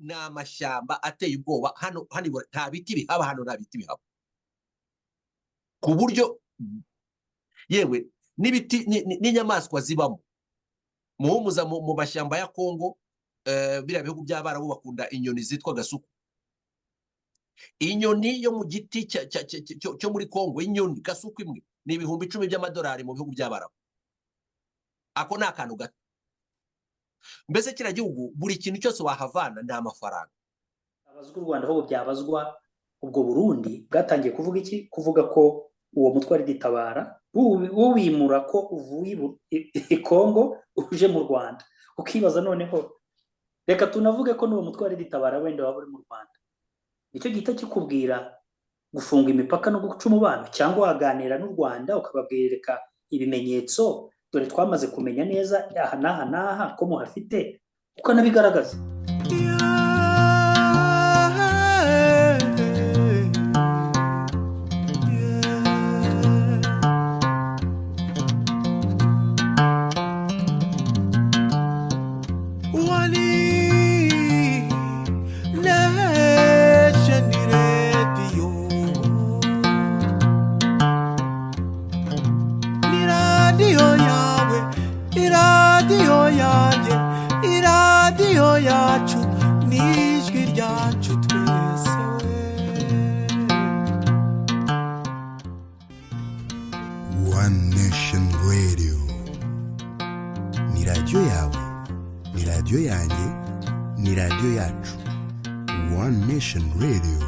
Ni amashyamba ateye ubwoba hano. Hano nta biti bihaba hano, nta biti bihaba, ku buryo yewe n'ibiti n'inyamaswa zibamo. Muhumuza, mu mashyamba ya Kongo, biriya bihugu by'Abarabu bakunda inyoni zitwa gasuku. Inyoni yo mu giti cyo muri Kongo, inyoni gasuku imwe ni 10,000 by'amadolari mu bihugu by'Abarabu. Ako ni akantu gato. Mbese kiriya gihugu, buri kintu cyose wahavana ni amafaranga. Abazwa u Rwanda, ahubwo byabazwa ubwo Burundi bwatangiye kuvuga iki? Kuvuga ko uwo mutwe ari Tabara, uwimura ko uvuye i Kongo uje mu Rwanda. Ukibaza noneho, reka tunavuge ko n'uwo mutwe ari Tabara wenda waba uri mu Rwanda, nicyo gihita kikubwira gufunga imipaka no guca umubano, cyangwa waganira n'u Rwanda ukababwireka ibimenyetso, dore twamaze kumenya neza aha n'aha n'aha ko muhafite, ukanabigaragaza. One Nation Radio ni radiyo yawe, ni radiyo yanjye, ni radiyo yacu. One Nation Radio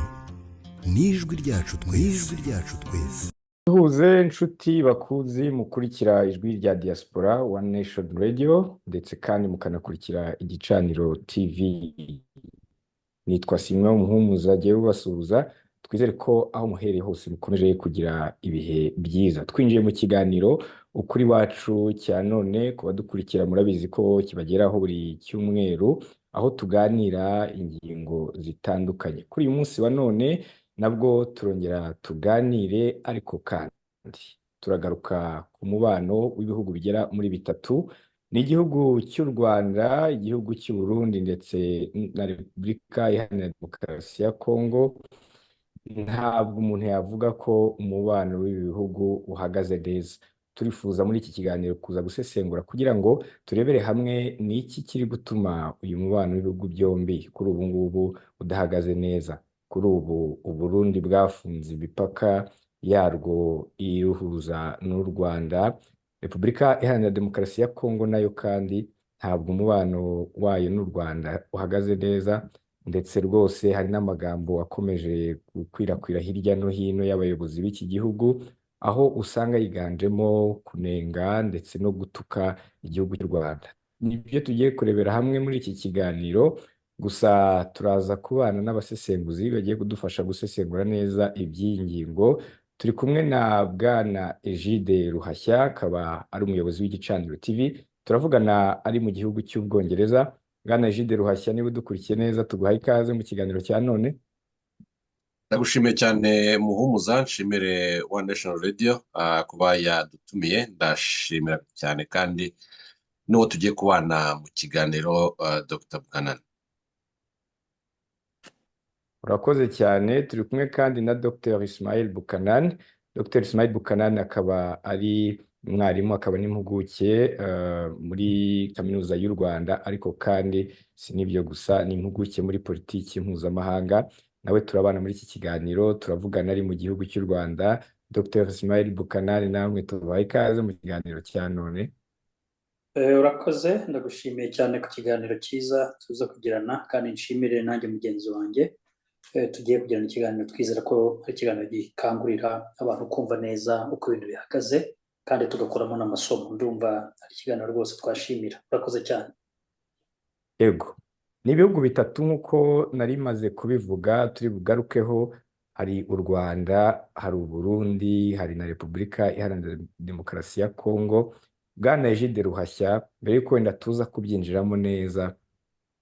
ni ijwi ryacu twese, ijwi ryacu twese. Duhuze inshuti bakuzi mukurikira Ijwi rya Diaspora, One Nation Radio, ndetse kandi mukanakurikira Igicaniro TV. Nitwa Simon Muhumuza, agiye ubasuhuza. Twizere ko aho muhereye hose mukomeje kugira ibihe byiza. Twinjiye mu kiganiro Ukuri Wacu cya none. Ku badukurikira murabizi ko kibageraho buri cyumweru, aho tuganira ingingo zitandukanye. Kuri uyu munsi wa none nabwo turongera tuganire, ariko kandi turagaruka ku mubano w'ibihugu bigera muri bitatu. Ni igihugu cy'u Rwanda, igihugu cy'u Burundi ndetse na Repubulika Iharanira Demokarasi ya Kongo. Ntabwo umuntu yavuga ko umubano w'ibi bihugu uhagaze neza. Turifuza muri iki kiganiro kuza gusesengura kugira ngo turebere hamwe ni iki kiri gutuma uyu mubano w'ibihugu byombi kuri ubu ngubu udahagaze neza. Kuri ubu Uburundi bwafunze imipaka yarwo iruhuza n'u Rwanda. Repubulika Iharanira Demokarasi ya Kongo nayo kandi ntabwo umubano wayo n'u Rwanda uhagaze neza, ndetse rwose hari n'amagambo akomeje gukwirakwira hirya no hino y'abayobozi b'iki gihugu, aho usanga yiganjemo kunenga ndetse no gutuka igihugu cy'u Rwanda. Nibyo tugiye kurebera hamwe muri iki kiganiro. Gusa turaza kubana n'abasesenguzi bagiye kudufasha gusesengura neza iby'iyi ngingo. Turi kumwe na Bwana Egide Ruhashya, akaba ari umuyobozi w'Igicaniro TV. Turavugana ari mu gihugu cy'Ubwongereza. Bwana Egide Ruhashya, niba udukurikiye neza, tuguhaye ikaze mu kiganiro cya none. Ndagushimiye cyane Muhumuza, nshimire One Nation Radio kuba yadutumiye. Ndashimira cyane kandi n'uwo tugiye kubana mu kiganiro, Dr Bukanani. Urakoze cyane. Turi kumwe kandi na Dr Ismail Bukanani. Dr Ismail Bukanani akaba ari umwarimu, akaba n'impuguke muri Kaminuza y'u Rwanda, ariko kandi si n'ibyo gusa, ni impuguke muri politiki mpuzamahanga. Nawe turabana muri iki kiganiro, turavugana ari mu gihugu cy'u Rwanda. Dr Ismail Bukanani, namwe tubaha ikaze mu kiganiro cya none. Urakoze, ndagushimiye cyane ku kiganiro cyiza tuza kugirana, kandi nshimire nanjye mugenzi wanjye tugiye kugirana ikiganiro. Twizera ko ari ikiganiro gikangurira abantu kumva neza uko ibintu bihagaze, kandi tugakuramo n'amasomo. Ndumva ari ikiganiro rwose twashimira. Urakoze cyane. Yego, ni ibihugu bitatu nk'uko nari maze kubivuga turi bugarukeho. Hari u Rwanda, hari Uburundi, hari na Repubulika Iharanira Demokarasi ya Kongo. Bwana Egide Ruhashya, mbere y'uko wenda tuza kubyinjiramo neza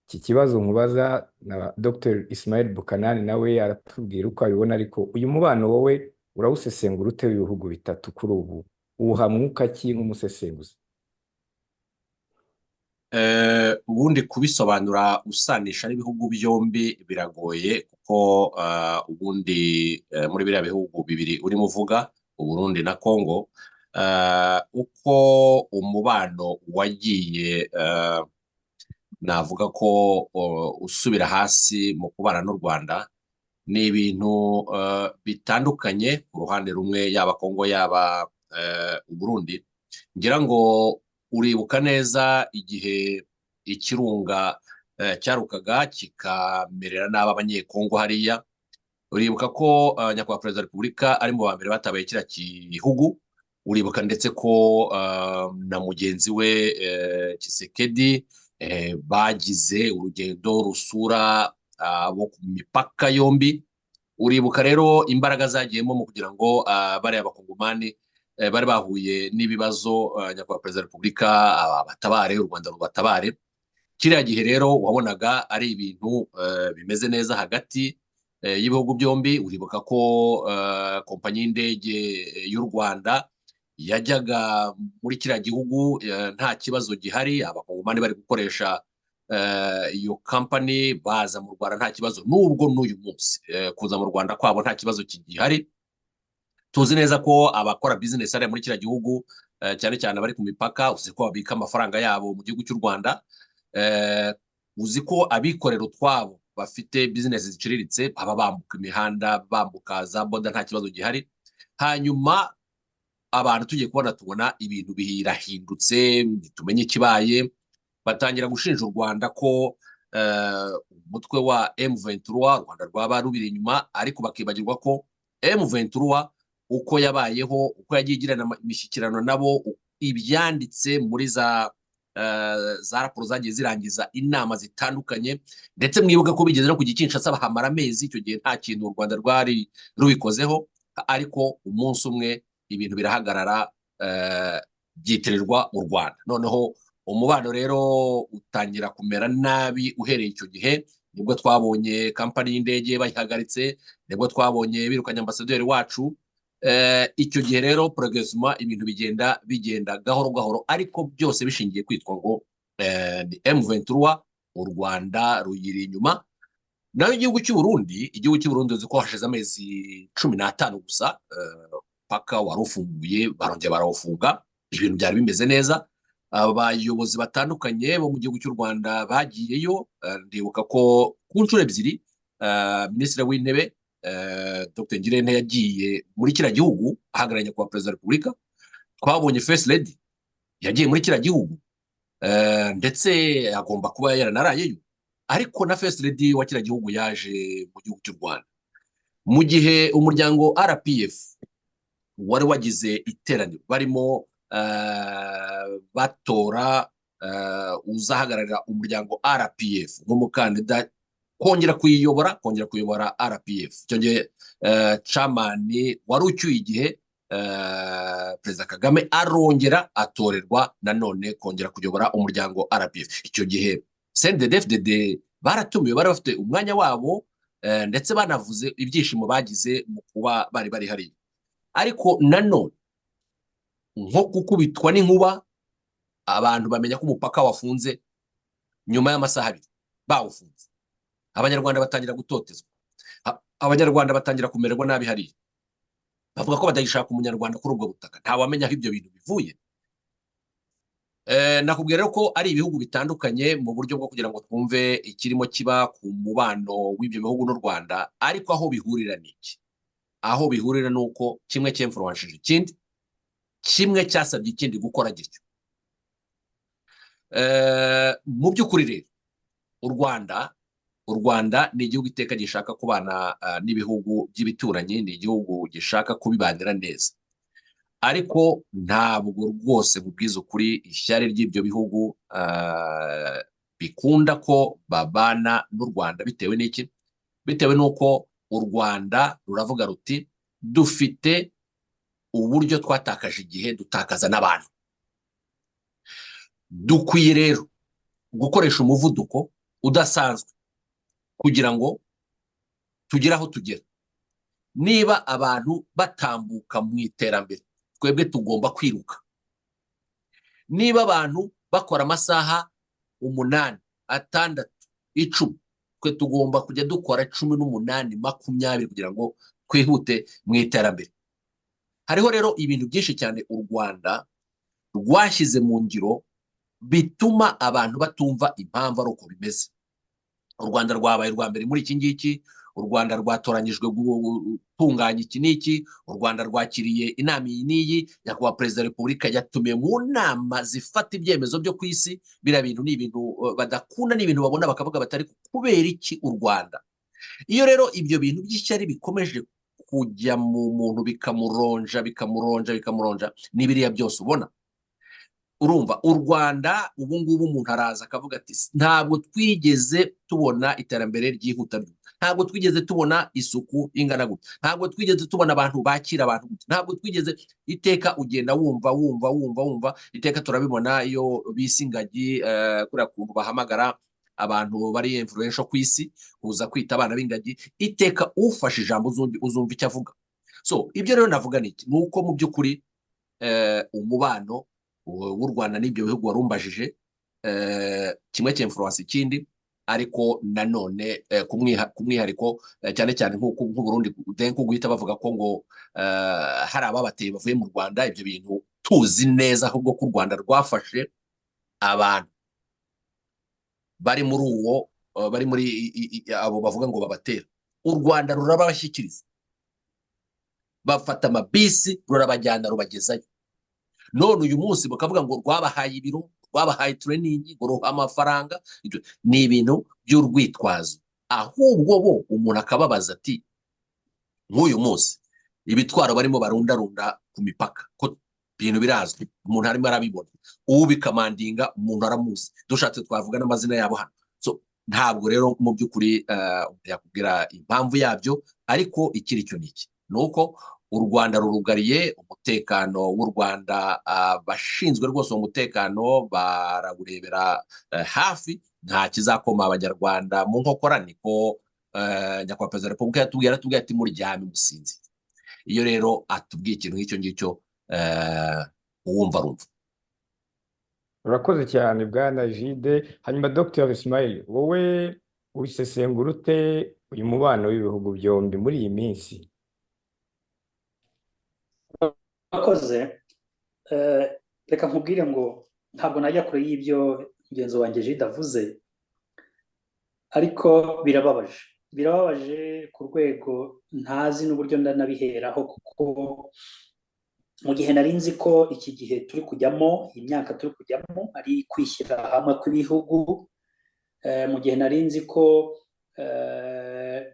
iki kibazo nkubaza, na Dr Ismail Bukanani nawe aratubwira uko abibona, ariko uyu mubano wowe urawusesengura ute w'ibihugu bitatu kuri ubu? Uwuha mwuka ki nk'umusesenguzi? Ubundi kubisobanura usanisha n'ibihugu byombi biragoye, kuko ubundi muri biriya bihugu bibiri urimo uvuga, Uburundi na Congo, uko umubano wagiye, navuga ko usubira hasi mu kubana n'u Rwanda, ni ibintu bitandukanye ku ruhande rumwe, yaba Congo yaba Uburundi. Ngira ngo uribuka neza igihe ikirunga cyarukaga kikamerera nabi Abanyekongo hariya. Uribuka ko nyakubahwa Perezida wa Repubulika ari mu ba mbere batabaye kiriya gihugu. Uribuka ndetse ko na mugenzi we Tshisekedi bagize urugendo rusura abo ku mipaka yombi. Uribuka rero imbaraga zagiyemo mu kugira ngo bariya Bakongomani bari bahuye n'ibibazo, nyakubahwa Perezida wa Repubulika batabare, u Rwanda rubatabare. Kiriya gihe rero wabonaga ari ibintu bimeze neza hagati y'ibihugu byombi. Uribuka ko kompanyi y'indege y'u Rwanda yajyaga muri kiriya gihugu nta kibazo gihari, Abakongomani bari gukoresha iyo kampani baza mu Rwanda nta kibazo, nubwo n'uyu munsi kuza mu Rwanda kwabo nta kibazo kigihari. Tuzi neza ko abakora bizinesi hariya muri kiriya gihugu, cyane cyane abari ku mipaka, uzi ko babika amafaranga yabo mu gihugu cy'u Rwanda. Uzi ko abikorera utwabo bafite bizinesi ziciriritse baba bambuka imihanda, bambuka za boda, nta kibazo gihari. Hanyuma abantu tugiye kubona tubona ibintu birahindutse, ntitumenye ikibaye. Batangira gushinja u Rwanda ko umutwe wa M23 u Rwanda rwaba rubiri inyuma, ariko bakibagirwa ko M23 uko yabayeho, uko yagiye igirana imishyikirano nabo, ibyanditse muri za raporo zagiye zirangiza inama zitandukanye, ndetse mwibuka ko bigeze no ku Kinshasa bahamara amezi. Icyo gihe nta kintu u Rwanda rwari rubikozeho, ariko umunsi umwe ibintu birahagarara, byitirirwa u Rwanda. Noneho umubano rero utangira kumera nabi uhereye icyo gihe. Nibwo twabonye kampani y'indege bayihagaritse, nibwo twabonye birukanye ambasaderi wacu. Icyo gihe rero progressivement ibintu bigenda gahoro gahoro, ariko byose bishingiye kwitwa ngo ni M23, u Rwanda ruyiri inyuma. Nayo igihugu cy'u Burundi, igihugu cy'u Burundi uzi ko hashize amezi 15 gusa paka wari ufunguye, barongera barawufunga. Ibintu byari bimeze neza, abayobozi batandukanye bo mu gihugu cy'u Rwanda bagiyeyo. Ndibuka ko ku nshuro ebyiri Minisitiri w'Intebe Dr Ngirente yagiye muri kiriya gihugu ahagarariye nyakubahwa Perezida wa Repubulika. Twabonye First Lady yagiye muri kiriya gihugu, ndetse agomba kuba yaranarayeyo, ariko na First Lady wa kiriya gihugu yaje mu gihugu cy'u Rwanda. Mu gihe umuryango RPF wari wagize iteraniro barimo batora uzahagararira umuryango RPF nk'umukandida kongera kuyiyobora, kongera kuyobora RPF. Icyo gihe chairman wari ucyuye igihe, Perezida Kagame, arongera atorerwa nanone kongera kuyobora umuryango RPF. Icyo gihe CNDD-FDD baratumiwe, bari bafite umwanya wabo, ndetse banavuze ibyishimo bagize mu kuba bari bari hariya. Ariko nanone nko gukubitwa n'inkuba, abantu bamenya ko umupaka wafunze nyuma y'amasaha 2 bawufunze. Abanyarwanda batangira gutotezwa, Abanyarwanda batangira kumererwa nabi hariya, bavuga ko batagishaka umunyarwanda kuri ubwo butaka. Ntawamenya aho ibyo bintu bivuye. Nakubwira rero ko ari ibihugu bitandukanye mu buryo bwo kugira ngo twumve ikirimo kiba ku mubano w'ibyo bihugu n'u Rwanda, ariko aho bihurira ni iki? Aho bihurira ni uko kimwe cyemfuruwanshije ikindi, kimwe cyasabye ikindi gukora gityo. Mu by'ukuri rero u Rwanda ni igihugu iteka gishaka kubana n'ibihugu by'ibituranyi, ni igihugu gishaka kubibanira neza, ariko ntabwo rwose mubwiza ukuri ishyari ry'ibyo bihugu bikunda ko babana n'u Rwanda. Bitewe n'iki? Bitewe n'uko u Rwanda ruravuga ruti dufite uburyo twatakaje igihe, dutakaza n'abantu, dukwiye rero gukoresha umuvuduko udasanzwe kugira ngo tugere aho tugera. Niba abantu batambuka mu iterambere, twebwe tugomba kwiruka. Niba abantu bakora amasaha 8, 6, 10, twe tugomba kujya dukora 18, 20 kugira ngo twihute mu iterambere. Hariho rero ibintu byinshi cyane u Rwanda rwashyize mu ngiro bituma abantu batumva impamvu ari uko bimeze. U Rwanda rwabaye urwa mbere muri iki ngiki, u Rwanda rwatoranyijwe gutunganya iki n'iki, u Rwanda rwakiriye inama iyi n'iyi, nyakubahwa perezida wa repubulika yatumiye mu nama zifata ibyemezo byo ku isi. Biriya bintu ni ibintu badakunda, ni ibintu babona bakavuga batari kubera iki u Rwanda. Iyo rero ibyo bintu by'ishyari bikomeje kujya mu muntu bikamuronja bikamuronja bikamuronja, ni biriya byose ubona. Urumva u Rwanda ubu ngubu umuntu araza akavuga ati ntabwo twigeze tubona iterambere ryihuta, ntabwo twigeze tubona isuku ingana gutya, ntabwo twigeze tubona abantu bakira abantu gutya, ntabwo twigeze. Iteka ugenda wumva wumva wumva wumva, iteka turabibona iyo bise ingagi, kuriya kuntu bahamagara abantu bari influential ku isi kuza kwita abana b'ingagi, iteka ufashe ijambo uzumva icyo avuga. So ibyo rero navuga ni iki, ni uko mu by'ukuri umubano w'u Rwanda n'ibyo bihugu warumbajije, kimwe cy'influence ikindi, ariko nanone ku mwihariko cyane cyane nk'u Burundi denko guhita bavuga ko ngo hari ababateye bavuye mu Rwanda. Ibyo bintu tuzi neza ahubwo ko u Rwanda rwafashe abantu bari muri uwo bari muri abo bavuga ngo babatera, u Rwanda rurabashyikiriza, bafata amabisi rurabajyana rubagezayo. None uyu munsi bakavuga ngo rwabahaye ibiro, rwabahaye training, ngo ruha amafaranga. Ni ibintu by'urwitwazo. Ahubwo bo umuntu akababaza ati nk'uyu munsi ibitwaro barimo barundarunda ku mipaka, ko ibintu birazwi, umuntu arimo arabibona, ubikamandinga umuntu aramuzi, dushatse twavuga n'amazina yabo hano. So ntabwo rero mu by'ukuri yakubwira impamvu yabyo, ariko ikiri cyo ni iki, ni uko u Rwanda rurugariye umutekano w'u Rwanda, abashinzwe rwose uwo mutekano barawurebera hafi, nta kizakoma abanyarwanda mu nkokora. Niko nyakubahwa perezida wa repubulika yatubwiye, aratubwiye ati muryame musinzire. Iyo rero atubwiye ikintu nk'icyo ngicyo, uwumva arumva. Urakoze cyane bwana Jide. Hanyuma Dr Ismail, wowe ubisesengura ute uyu mubano w'ibihugu byombi muri iyi minsi? Urakoze. Reka nkubwire ngo ntabwo najya kure y'ibyo mugenzi wanjye Jide avuze, ariko birababaje, birababaje ku rwego ntazi n'uburyo ndanabiheraho, kuko mu gihe nari nzi ko iki gihe turi kujyamo, imyaka turi kujyamo ari kwishyira hamwe kw'ibihugu, mu gihe nari nzi ko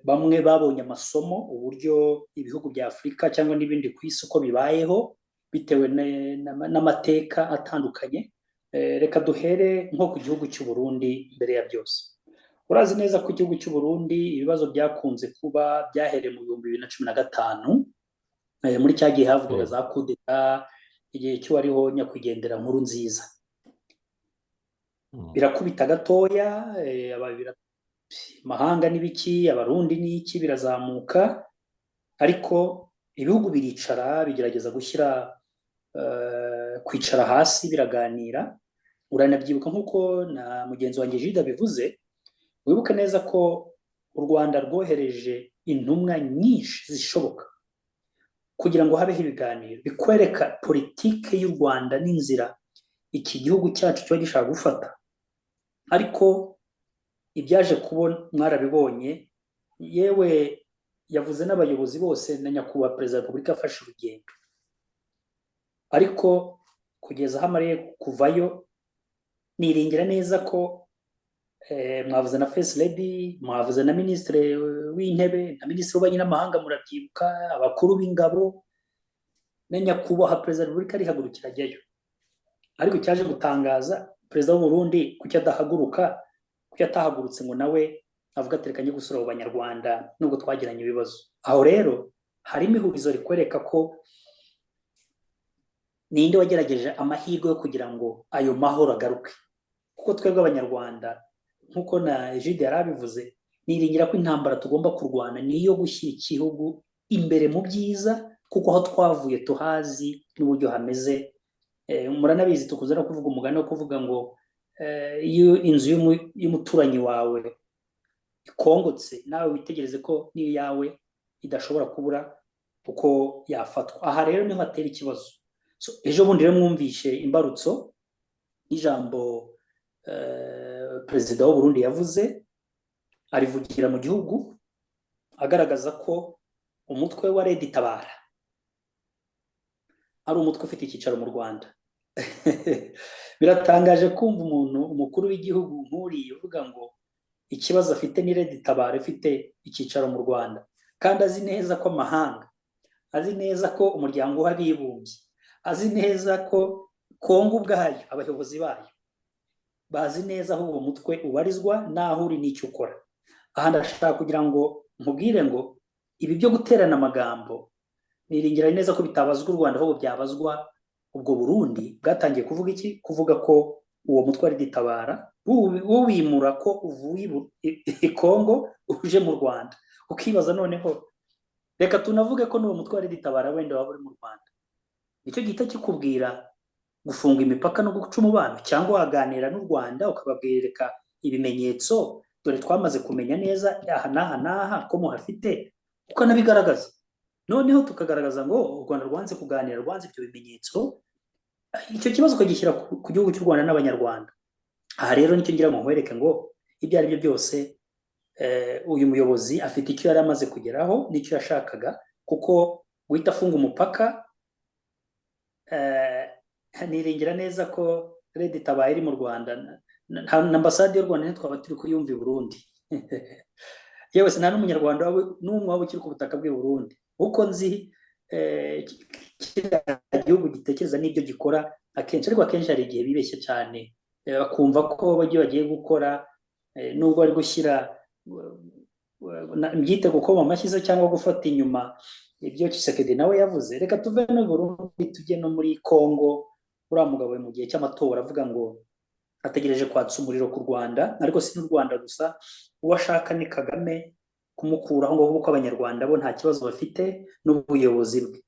bamwe babonye amasomo uburyo ibihugu bya Afurika cyangwa n'ibindi ku isi uko bibayeho bitewe n'amateka atandukanye. Reka duhere nko ku gihugu cy'u Burundi mbere ya byose. Urazi neza ko igihugu cy'u Burundi ibibazo byakunze kuba byahereye mu 2015, muri cya gihe havugwaga za kudeta, igihe cy'uwariho nyakwigendera Nkuru Nziza. Birakubita gatoya, amahanga n'ibiki, abarundi n'iki, birazamuka, ariko ibihugu biricara bigerageza gushyira kwicara hasi biraganira. Uranabyibuka nk'uko na mugenzi wanjye Jide abivuze, wibuke neza ko u Rwanda rwohereje intumwa nyinshi zishoboka kugira ngo habeho ibiganiro bikwereka politike y'u Rwanda n'inzira iki gihugu cyacu kiba gishaka gufata. Ariko ibyaje kubona mwarabibonye, yewe yavuze n'abayobozi bose na nyakubahwa perezida wa repubulika afashe urugendo, ariko kugeza aho amariye kuvayo niringira neza ko mwavuze na First Lady, mwavuze na minisitiri w'intebe na minisitiri w'ububanyi n'amahanga, murabyibuka abakuru b'ingabo na nyakubahwa perezida wa repubulika arihagurukira ajyayo. Ariko cyaje gutangaza perezida w'u Burundi, kuki adahaguruka, kuki atahagurutse ngo nawe avuga ati reka njye gusura abo banyarwanda nubwo twagiranye ibibazo. Aho rero harimo ihurizo rikwereka ko ninde wagerageje amahirwe yo kugira ngo ayo mahoro agaruke, kuko twebwe abanyarwanda nk'uko na Egide yari abivuze, niringira ko intambara tugomba kurwana ni iyo gushyira igihugu imbere mu byiza, kuko aho twavuye tuhazi n'uburyo hameze. Muranabizi tukunze no kuvuga umugani wo kuvuga ngo Iyo inzu y'umuturanyi wawe ikongotse, nawe witegereze ko n'iyo yawe idashobora kubura uko yafatwa. Aha rero niho hatera ikibazo. Ejo bundi rero mwumvishe imbarutso y'ijambo perezida w'u Burundi yavuze, arivugira mu gihugu agaragaza ko umutwe wa Red Tabara ari umutwe ufite icyicaro mu Rwanda. Biratangaje kumva umuntu umukuru w'igihugu nk'uriya uvuga ngo ikibazo afite ni Red Tabara ifite icyicaro mu Rwanda, kandi azi neza ko amahanga, azi neza ko umuryango w'abibumbye, azi neza ko Kongo ubwayo abayobozi bayo bazi neza aho uwo mutwe ubarizwa n'aho uri n'icyo ukora. Aha ndashaka kugira ngo nkubwire ngo ibi byo guterana amagambo niringira neza ko bitabazwa u Rwanda, ahubwo byabazwa ubwo Burundi bwatangiye kuvuga iki? Kuvuga ko uwo mutwe wa Red Tabara uwimura ko uvuye i Kongo uje mu Rwanda. Ukibaza noneho, reka tunavuge ko n'uwo mutwe wa Red Tabara wenda waba uri mu Rwanda, nicyo gihita kikubwira gufunga imipaka no guca umubano, cyangwa waganira n'u Rwanda ukababwireka ibimenyetso, dore twamaze kumenya neza aha n'aha n'aha ko muhafite, ukanabigaragaza. Noneho tukagaragaza ngo u Rwanda rwanze kuganira, rwanze ibyo bimenyetso, icyo kibazo ukagishyira ku gihugu cy'u Rwanda n'Abanyarwanda. Aha rero nicyo ngira ngo nkwereke ngo ibyo ari byo byose uyu muyobozi afite icyo yari amaze kugeraho n'icyo yashakaga, kuko guhita afunga umupaka, niringira neza ko Red Tabara iri mu Rwanda, na ambasade y'u Rwanda ntitwaba turi kuyumva i Burundi. Yewe nta n'umunyarwanda n'umwe waba ukiri ku butaka bw'i Burundi, uko nzi kiriya gihugu gitekereza n'ibyo gikora akenshi, ariko akenshi hari igihe bibeshya cyane, bakumva ko ibyo bagiye gukora nubwo bari gushyira mbyite gukoma amashyi se cyangwa gufata inyuma ibyo Tshisekedi nawe yavuze. Reka tuve no Burundi tujye no muri Kongo. Uriya mugabo mu gihe cy'amatora avuga ngo ategereje kwatsa umuriro ku Rwanda, ariko si n'u Rwanda gusa, uwo ashaka ni Kagame kumukuraho ngo kuko Abanyarwanda bo nta kibazo bafite n'ubuyobozi bwe.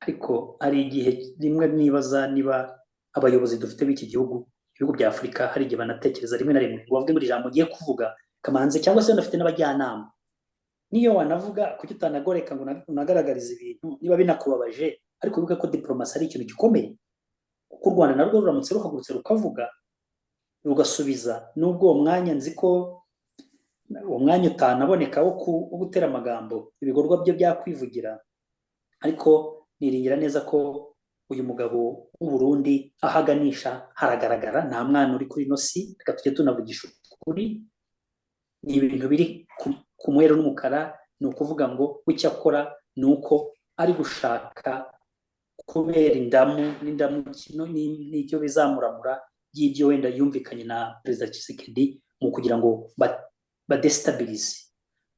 Ariko hari igihe rimwe nibaza niba abayobozi dufite b'iki gihugu, ibihugu bya Afurika, hari igihe banatekereza rimwe na rimwe ngo bavuge ngo ijambo ngiye kuvuga kamanze, cyangwa se banafite n'abajyanama. Niyo wanavuga kuki utanagoreka ngo unagaragarize ibintu niba binakubabaje, ariko wibuke ko diplomasi ari ikintu gikomeye, kuko u Rwanda narwo ruramutse ruhagurutse rukavuga rugasubiza, nubwo uwo mwanya nzi ko uwo mwanya utanaboneka wo gutera amagambo, ibikorwa byo byakwivugira, ariko niringira neza ko uyu mugabo w'u Burundi aho aganisha haragaragara, nta mwana uri kuri ino si. Reka tujye tunavugisha ukuri, ni ibintu biri ku mwero n'umukara. Ni ukuvuga ngo icyo akora ni uko ari gushaka kubera indamu n'indamukino n'icyo bizamuramura by'ibyo wenda yumvikanye na Perezida Tshisekedi mu kugira ngo badestabilize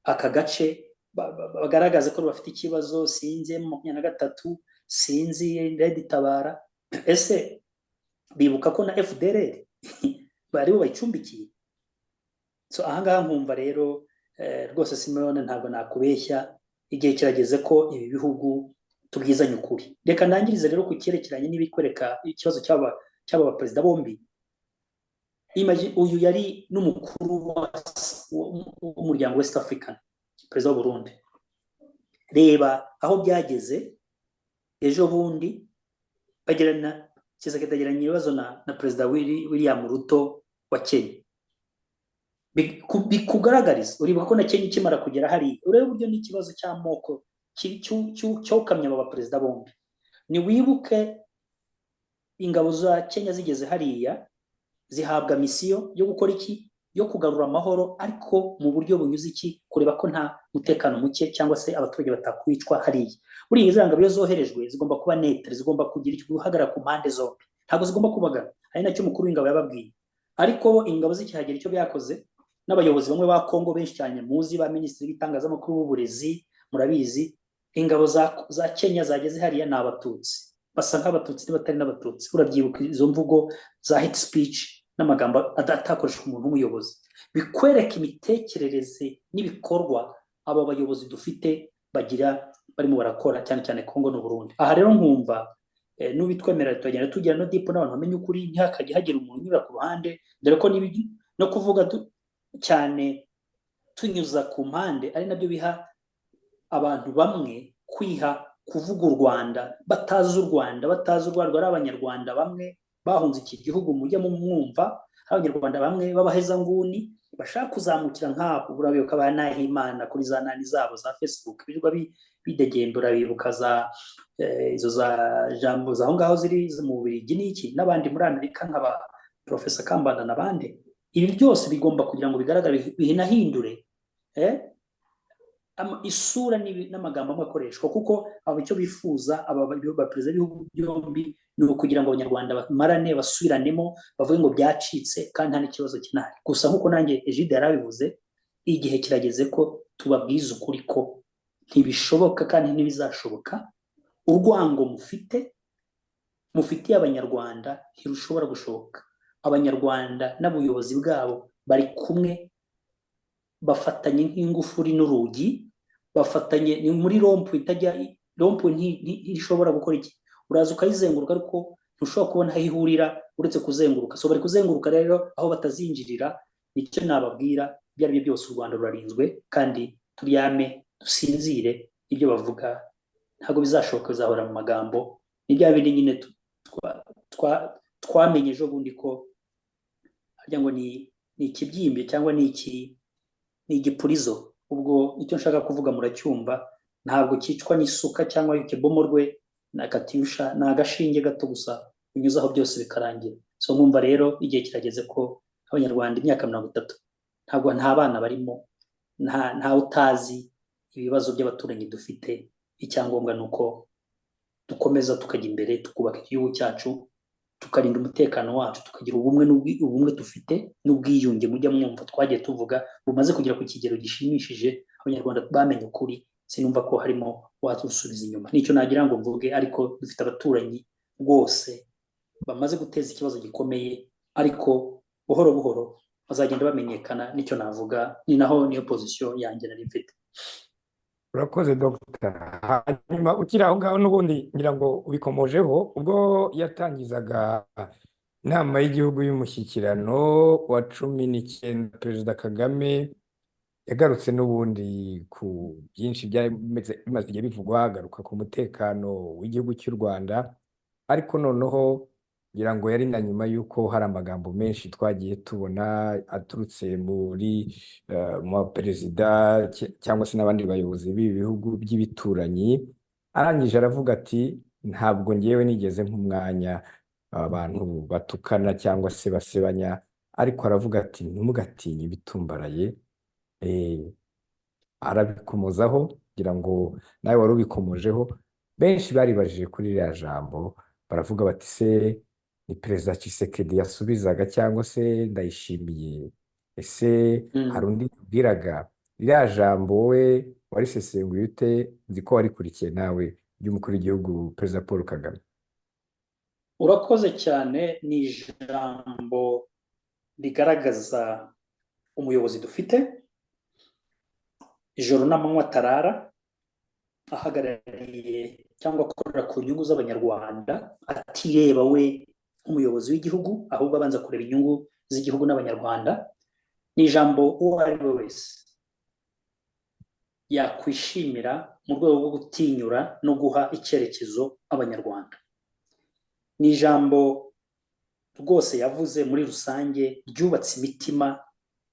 aka gace, bagaragaze ko bafite ikibazo, sinzi M23, sinzi Red Tabara. Ese bibuka ko na FDLR bari bo bayicumbikiye? So ahangaha nkumva rero rwose Simeone ntabwo nakubeshya, igihe kirageze ko ibi bihugu tubwizanye ukuri. Reka ndangirize rero ku cyerekeranye n'ibikwereka ikibazo cy'aba baperezida bombi. Uyu yari n'umukuru w'umuryango West African, perezida w'u Burundi. Reba aho byageze ejo bundi bagirana, Tshisekedi agirana ibibazo na perezida William Ruto wa Kenya. Bikugaragariza, uribuka ko na Kenya ikimara kugera hariya, urebe uburyo n'ikibazo cy'amoko cyokamye aba baperezida bombi. Ni wibuke ingabo za Kenya zigeze hariya zihabwa misiyo yo gukora iki? Yo kugarura amahoro, ariko mu buryo bunyuze iki? Kureba ko nta mutekano muke cyangwa se abaturage batakwicwa hariya. Buriya izi ngabo iyo zoherejwe zigomba kuba netre, zigomba kugira icyo guhagarara ku mpande zombi, ntabwo zigomba kubagana. Ari nacyo umukuru w'ingabo yababwiye. Ariko ingabo zikihagera icyo byakoze, n'abayobozi bamwe ba Kongo benshi cyane muzi, ba minisitiri b'itangazamakuru b'uburezi murabizi, ingabo za Kenya zageze hariya ni abatutsi, basa nk'abatutsi niba batari n'abatutsi. Urabyibuka izo mvugo za hate speech n'amagambo atakoreshwa umuntu w'umuyobozi, bikwereka imitekerereze n'ibikorwa aba bayobozi dufite bagira barimo barakora, cyane cyane Kongo n'u Burundi. Aha rero nkumva N'ubitwemerera tugenda tugira no deep n'abantu bamenye ukuri, ntihakajye hagira umuntu unyura ku ruhande, dore ko no kuvuga cyane tunyuza ku mpande ari nabyo biha abantu bamwe kwiha kuvuga u Rwanda batazi u Rwanda, batazi u Rwanda, ari abanyarwanda bamwe bahunze iki gihugu mujya mumwumva, abanyarwanda bamwe b'abahezanguni bashaka kuzamukira nk'abo. Urabibuka ba Nahimana kuri za nani zabo za Facebook birirwa bidegembura, urabibuka za izo za jambo zaho ngaho ziri mu Bubiligi n'iki n'abandi muri Amerika nka ba Professor Kambanda n'abandi. Ibi byose bigomba kugira ngo bigaragare, bihinahindure isura n'amagambo amwe akoreshwa, kuko abo icyo bifuza aba baperezida b'ibihugu byombi ni ukugira ngo abanyarwanda bamarane, basubiranemo, bavuge ngo byacitse kandi nta n'ikibazo kinahari. Gusa nk'uko nanjye Egide yarabivuze, igihe kirageze ko tubabwiza ukuri ko ntibishoboka kandi ntibizashoboka. Urwango mufitiye abanyarwanda ntirushobora gushoboka. Abanyarwanda n'abuyobozi bwabo bari kumwe, bafatanye nk'ingufuri n'urugi, bafatanye ni muri rompu itajya rompu ntishobora gukora iki, uraza ukayizenguruka ariko ntushobora kubona aho ihurira uretse kuzenguruka. So bari kuzenguruka rero aho batazinjirira. Nicyo nababwira, ibyo ari byo byose u Rwanda rurarinzwe kandi turyame dusinzire, ibyo bavuga ntabwo bizashoboka, bizahora mu magambo. Ni bya bindi nyine twamenye ejo bundi ko harya ngo ni ikibyimbye cyangwa ni igipurizo. Ubwo icyo nshaka kuvuga muracyumva, ntabwo cyicwa n'isuka cyangwa ikibomorwe na katyusha, ni agashinge gato gusa unyuzaho byose bikarangira. So nkumva rero igihe kirageze ko abanyarwanda imyaka 30 ntabwo nta bana barimo, nta utazi ibibazo by'abaturanyi dufite. Icyangombwa ni uko dukomeza tukajya imbere, tukubaka igihugu cyacu, tukarinda umutekano wacu, tukagira ubumwe ubumwe dufite n'ubwiyunge mujya mwumva twagiye tuvuga bumaze kugera ku kigero gishimishije. Abanyarwanda bamenye ukuri, sinumva ko harimo watusubiza inyuma. Nicyo nagira ngo mvuge, ariko dufite abaturanyi rwose bamaze guteza ikibazo gikomeye, ariko buhoro buhoro bazagenda bamenyekana. Nicyo navuga, ni naho niyo position yanjye nari mfite. Urakoze Dr. Hanyuma ukiri aho ngaho n'ubundi ngira ngo ubikomojeho, ubwo yatangizaga inama y'igihugu y'umushyikirano wa 19, Perezida Kagame yagarutse n'ubundi ku byinshi byari bimaze igihe bivugwa, agaruka ku mutekano w'igihugu cy'u Rwanda, ariko noneho ngira ngo yari na nyuma y'uko hari amagambo menshi twagiye tubona aturutse muri mu perezida cyangwa se n'abandi bayobozi b'ibi bihugu by'ibituranyi. Arangije aravuga ati ntabwo ngewe nigeze nk'umwanya abantu batukana cyangwa se basebanya, ariko aravuga ati ntimugatinye ibitumbaraye. Arabikomozaho, ngira ngo nawe wari ubikomojeho. Benshi baribajije kuri ririya jambo, baravuga bati se ni Perezida Tshisekedi yasubizaga cyangwa se Ndayishimiye, ese hari undi yabwiraga? Ririya jambo wowe warisesenguye ute? Nzi ko warikurikiye nawe, ry'umukuru w'igihugu Perezida Paul Kagame. Urakoze cyane, ni ijambo rigaragaza umuyobozi dufite, ijoro n'amanywa atarara, ahagarariye cyangwa akorera ku nyungu z'abanyarwanda, atireba we nk'umuyobozi w'igihugu, ahubwo abanza kureba inyungu z'igihugu n'abanyarwanda. Ni ijambo uwo ari we wese yakwishimira mu rwego rwo gutinyura no guha icyerekezo abanyarwanda. Ni ijambo rwose yavuze muri rusange ryubatse imitima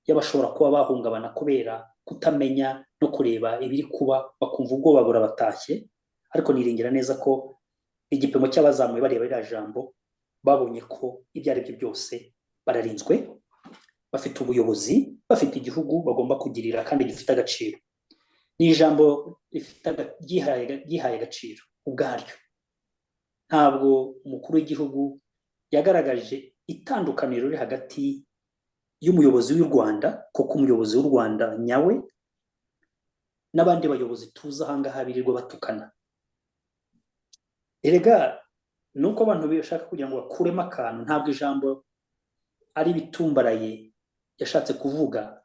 y'abashobora kuba bahungabana kubera kutamenya no kureba ibiri kuba, bakumva ubwoba burabatashye. Ariko niringira neza ko igipimo cy'abazamuye bareba ririya jambo babonye ko ibyo ari byo byose bararinzwe, bafite ubuyobozi, bafite igihugu bagomba kugirira kandi gifite agaciro. Ni ijambo ryihaye agaciro ubwaryo. Ntabwo umukuru w'igihugu yagaragaje itandukaniro riri hagati y'umuyobozi w'u Rwanda, kuko umuyobozi w'u Rwanda nyawe n'abandi bayobozi tuzi aha ngaha birirwa batukana. Erega nuko abantu bashaka kugira ngo bakuremo akantu, ntabwo ijambo ari bitumbaraye yashatse kuvuga.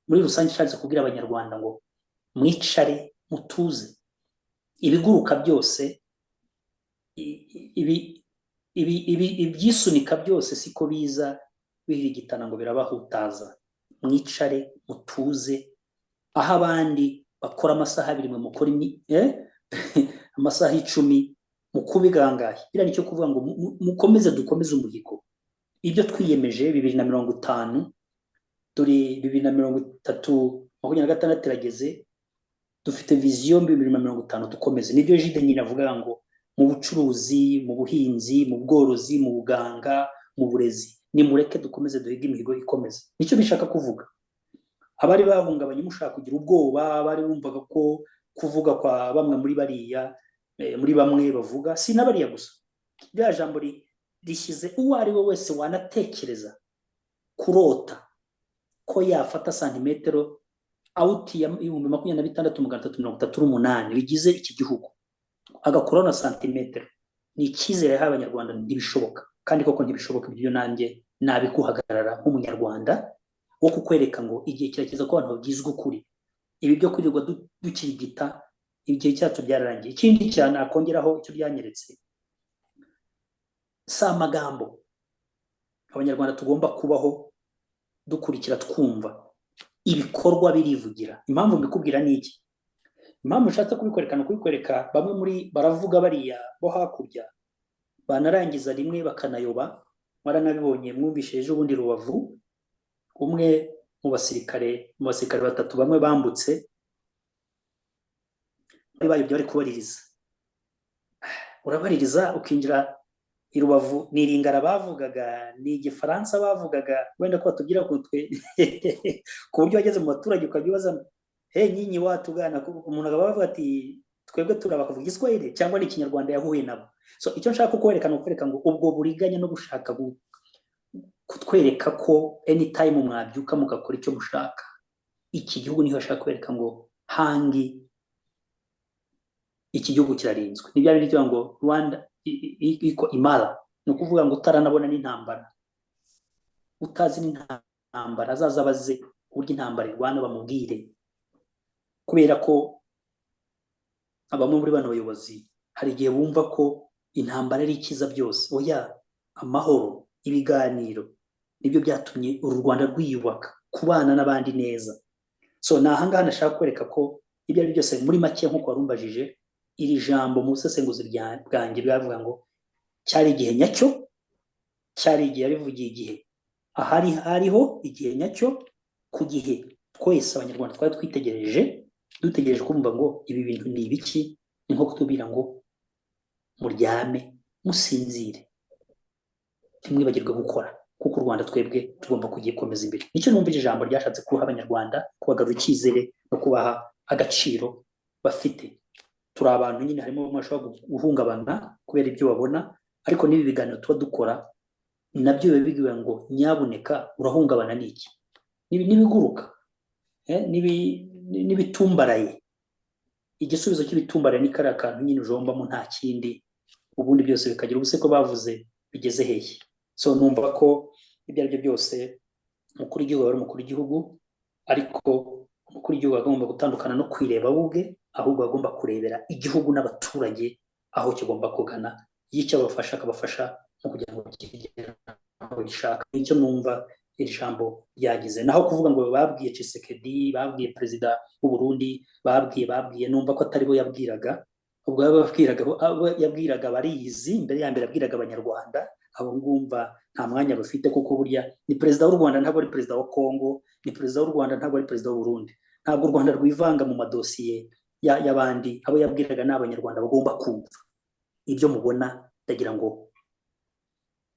Muri rusange yashatse kubwira abanyarwanda ngo mwicare mutuze, ibiguruka byose Ibi ibi ibi ibyisunika byose siko biza bihirigitana ngo birabahutaza. Mwicare mutuze, aho abandi bakora amasaha 2 mwe mukora amasaha 10 mukubigangaye. Biriya nicyo kuvuga ngo mukomeze dukomeze umuhigo. Ibyo twiyemeje 2050, turi 2030, 26 irageze, dufite vision 2050, dukomeze. Nibyo Jide nyine avuga ngo mu bucuruzi, mu buhinzi, mu bworozi, mu buganga, mu burezi, nimureke dukomeze duhige imihigo ikomeze. Nicyo bishaka kuvuga. Abari bahungabanye mushaka kugira ubwoba, abari bumvaga ko kuvuga kwa bamwe muri bariya, muri bamwe bavuga, si n'abariya gusa, rya jambo rishyize uwo ari we wese wanatekereza kurota ko yafata santimetero out ya 26,338 bigize iki gihugu, agakuraho na santimetero, ni icyizere yahaye Abanyarwanda. Ntibishoboka, kandi koko ntibishoboka. Ibyo nanjye nabikuhagarara nk'Umunyarwanda wo kukwereka ngo igihe kirakeza ko abantu babwizwa ukuri. Ibi byo kwirirwa dukirigita igihe cyacu byararangiye. Ikindi cyane nakongeraho, icyo byanyeretse si amagambo. Abanyarwanda tugomba kubaho dukurikira, twumva ibikorwa birivugira. Impamvu mbikubwira ni iki? Impamvu nshatse kubikwereka ni ukubikwereka bamwe muri baravuga bariya bo hakurya, banarangiza rimwe bakanayoba. Mwaranabibonye, mwumvishe ejo bundi Rubavu, umwe mu basirikare batatu bamwe bambutse bari bayobye, bari kubaririza. Urabaririza ukinjira i Rubavu, ni Iringara bavugaga, ni Igifaransa bavugaga, wenda ko batubwira ku twe, ku buryo wageze mu baturage ukajya ubaza he nyinyi watugana, umuntu akaba avuga ati twebwe turaba, bakavuga Igiswahili cyangwa ni Ikinyarwanda yahuye nabo. So icyo nshaka kukwereka ni ukwereka ngo ubwo buriganya no gushaka kutwereka ko anytime mwabyuka mugakora icyo mushaka, iki gihugu niho bashaka kwereka ngo hangi iki gihugu kirarinzwe. Ni bya bindi bivuga ngo Rwanda iko imara, ni ukuvuga ngo utaranabona n'intambara, utazi n'intambara, azaza abaze uburyo intambara irwana bamubwire. Kubera ko bamwe muri bano bayobozi hari igihe bumva ko intambara ari ikiza byose. Oya, amahoro, ibiganiro nibyo byatumye uru Rwanda rwiyubaka, kubana n'abandi neza. So ni ahangaha nashaka kwereka ko ibyo ari byo byose, muri make, nk'uko warumbajije, iri jambo mu busesenguzi bwanjye bwavuga ngo cyari igihe nyacyo, cyari igihe yarivugiye, igihe ahari hariho igihe nyacyo, ku gihe twese Abanyarwanda twari twitegereje, dutegereje kumva ngo ibi bintu ni ibiki. Ni nko kutubwira ngo muryame musinzire, ntimwibagirwe gukora, kuko u Rwanda twebwe tugomba kugikomeza imbere. Nicyo numva iri jambo ryashatse kuha Abanyarwanda, kubagarura icyizere no kubaha agaciro bafite. Turi abantu nyine, harimo bamwe bashobora guhungabana kubera ibyo babona, ariko n'ibi biganiro tuba dukora nabyo biba bigira ngo nyabuneka, urahungabana n'iki? N'ibiguruka, n'ibitumbaraye. Igisubizo cy'ibitumbaraye ni kariya kantu nyine ujombamo, nta kindi, ubundi byose bikagira ubuse ko bavuze bigeze hehe. So numva ko ibyo ari byo byose umukuru w'igihugu aba ari umukuru w'igihugu, ariko umukuru w'igihugu agomba gutandukana no kwireba we ubwe, ahubwo agomba kurebera igihugu n'abaturage aho kigomba kugana, y'icyo abafasha akabafasha mu kugira ngo kigere aho gishaka. Nicyo numva iri jambo ryagize. Naho kuvuga ngo babwiye Tshisekedi, babwiye perezida w'u Burundi, babwiye, numva ko atari bo yabwiraga. Ubwo yababwiraga, abo yabwiraga bariyizi. Mbere ya mbere yabwiraga Abanyarwanda, abo ngumva nta mwanya bafite, kuko burya ni perezida w'u Rwanda, ntabwo ari perezida wa Congo, ni perezida w'u Rwanda, ntabwo ari perezida w'u Burundi. Ntabwo u Rwanda rwivanga mu madosiye y'abandi. Abo yabwiraga ni Abanyarwanda bagomba kumva ibyo mubona. Ndagira ngo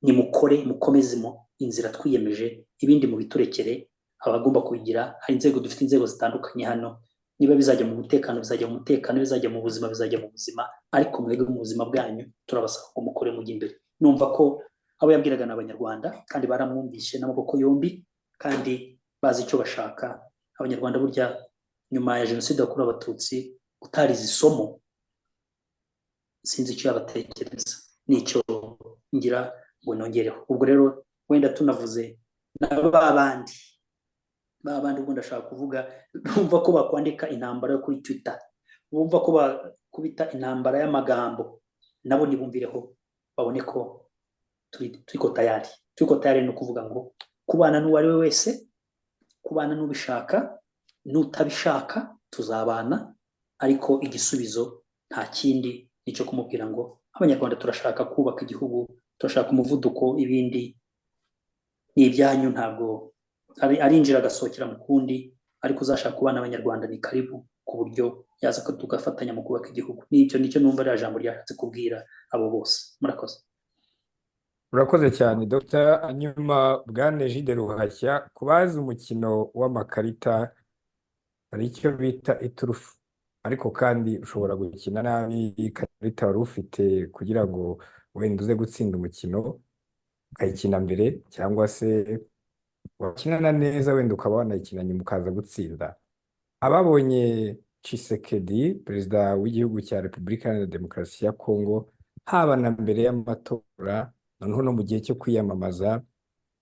nimukore, mukomeze mu inzira twiyemeje, ibindi mubiturekere abagomba kubigira. Hari inzego, dufite inzego zitandukanye hano. Niba bizajya mu mutekano bizajya mu mutekano, bizajya mu buzima bizajya mu buzima, ariko mwebwe mu buzima bwanyu turabasaba ngo mukore mujye imbere. Numva ko abo yabwiraga ni Abanyarwanda, kandi baramwumvishe n'amaboko yombi, kandi bazi icyo bashaka. Abanyarwanda burya nyuma ya Jenoside yakorewe Abatutsi, utarize isomo sinzi icyo yabatekereza. Nicyo ngira ngo nongereho. Ubwo rero wenda tunavuze na ba bandi, ubwo ndashaka kuvuga bumva ko bakwandika intambara yo kuri Twitter, bumva ko bakubita intambara y'amagambo. Nabo nibumvireho babone ko turiko tayari, turiko tayari. Ni ukuvuga ngo kubana n'uwo ari we wese, kubana n'ubishaka n'utabishaka, tuzabana. Ariko igisubizo nta kindi, nicyo kumubwira ngo Abanyarwanda turashaka kubaka igihugu, turashaka umuvuduko, ibindi ni ibyanyu. Ntabwo arinjira agasohokera mu kundi, ariko uzashaka kubana n'Abanyarwanda ni karibu, ku buryo yaza tugafatanya mu kubaka igihugu. Nicyo nicyo numva ririya jambo ryashatse kubwira abo bose. Murakoze. Urakoze cyane, Dr. Hanyuma bwana Egide Ruhashya, ku bazi umukino w'amakarita hari icyo bita iturufu, ariko kandi ushobora gukina nabi ikarita wari ufite kugira ngo wenda uze gutsinda umukino, ukayikina mbere, cyangwa se wakinana neza wenda ukaba wanayikina nyuma ukaza gutsinda. Ababonye Tshisekedi, perezida w'igihugu cya Repubulika Iharanira Demokarasi ya Kongo, haba na mbere y'amatora, noneho no mu gihe cyo kwiyamamaza,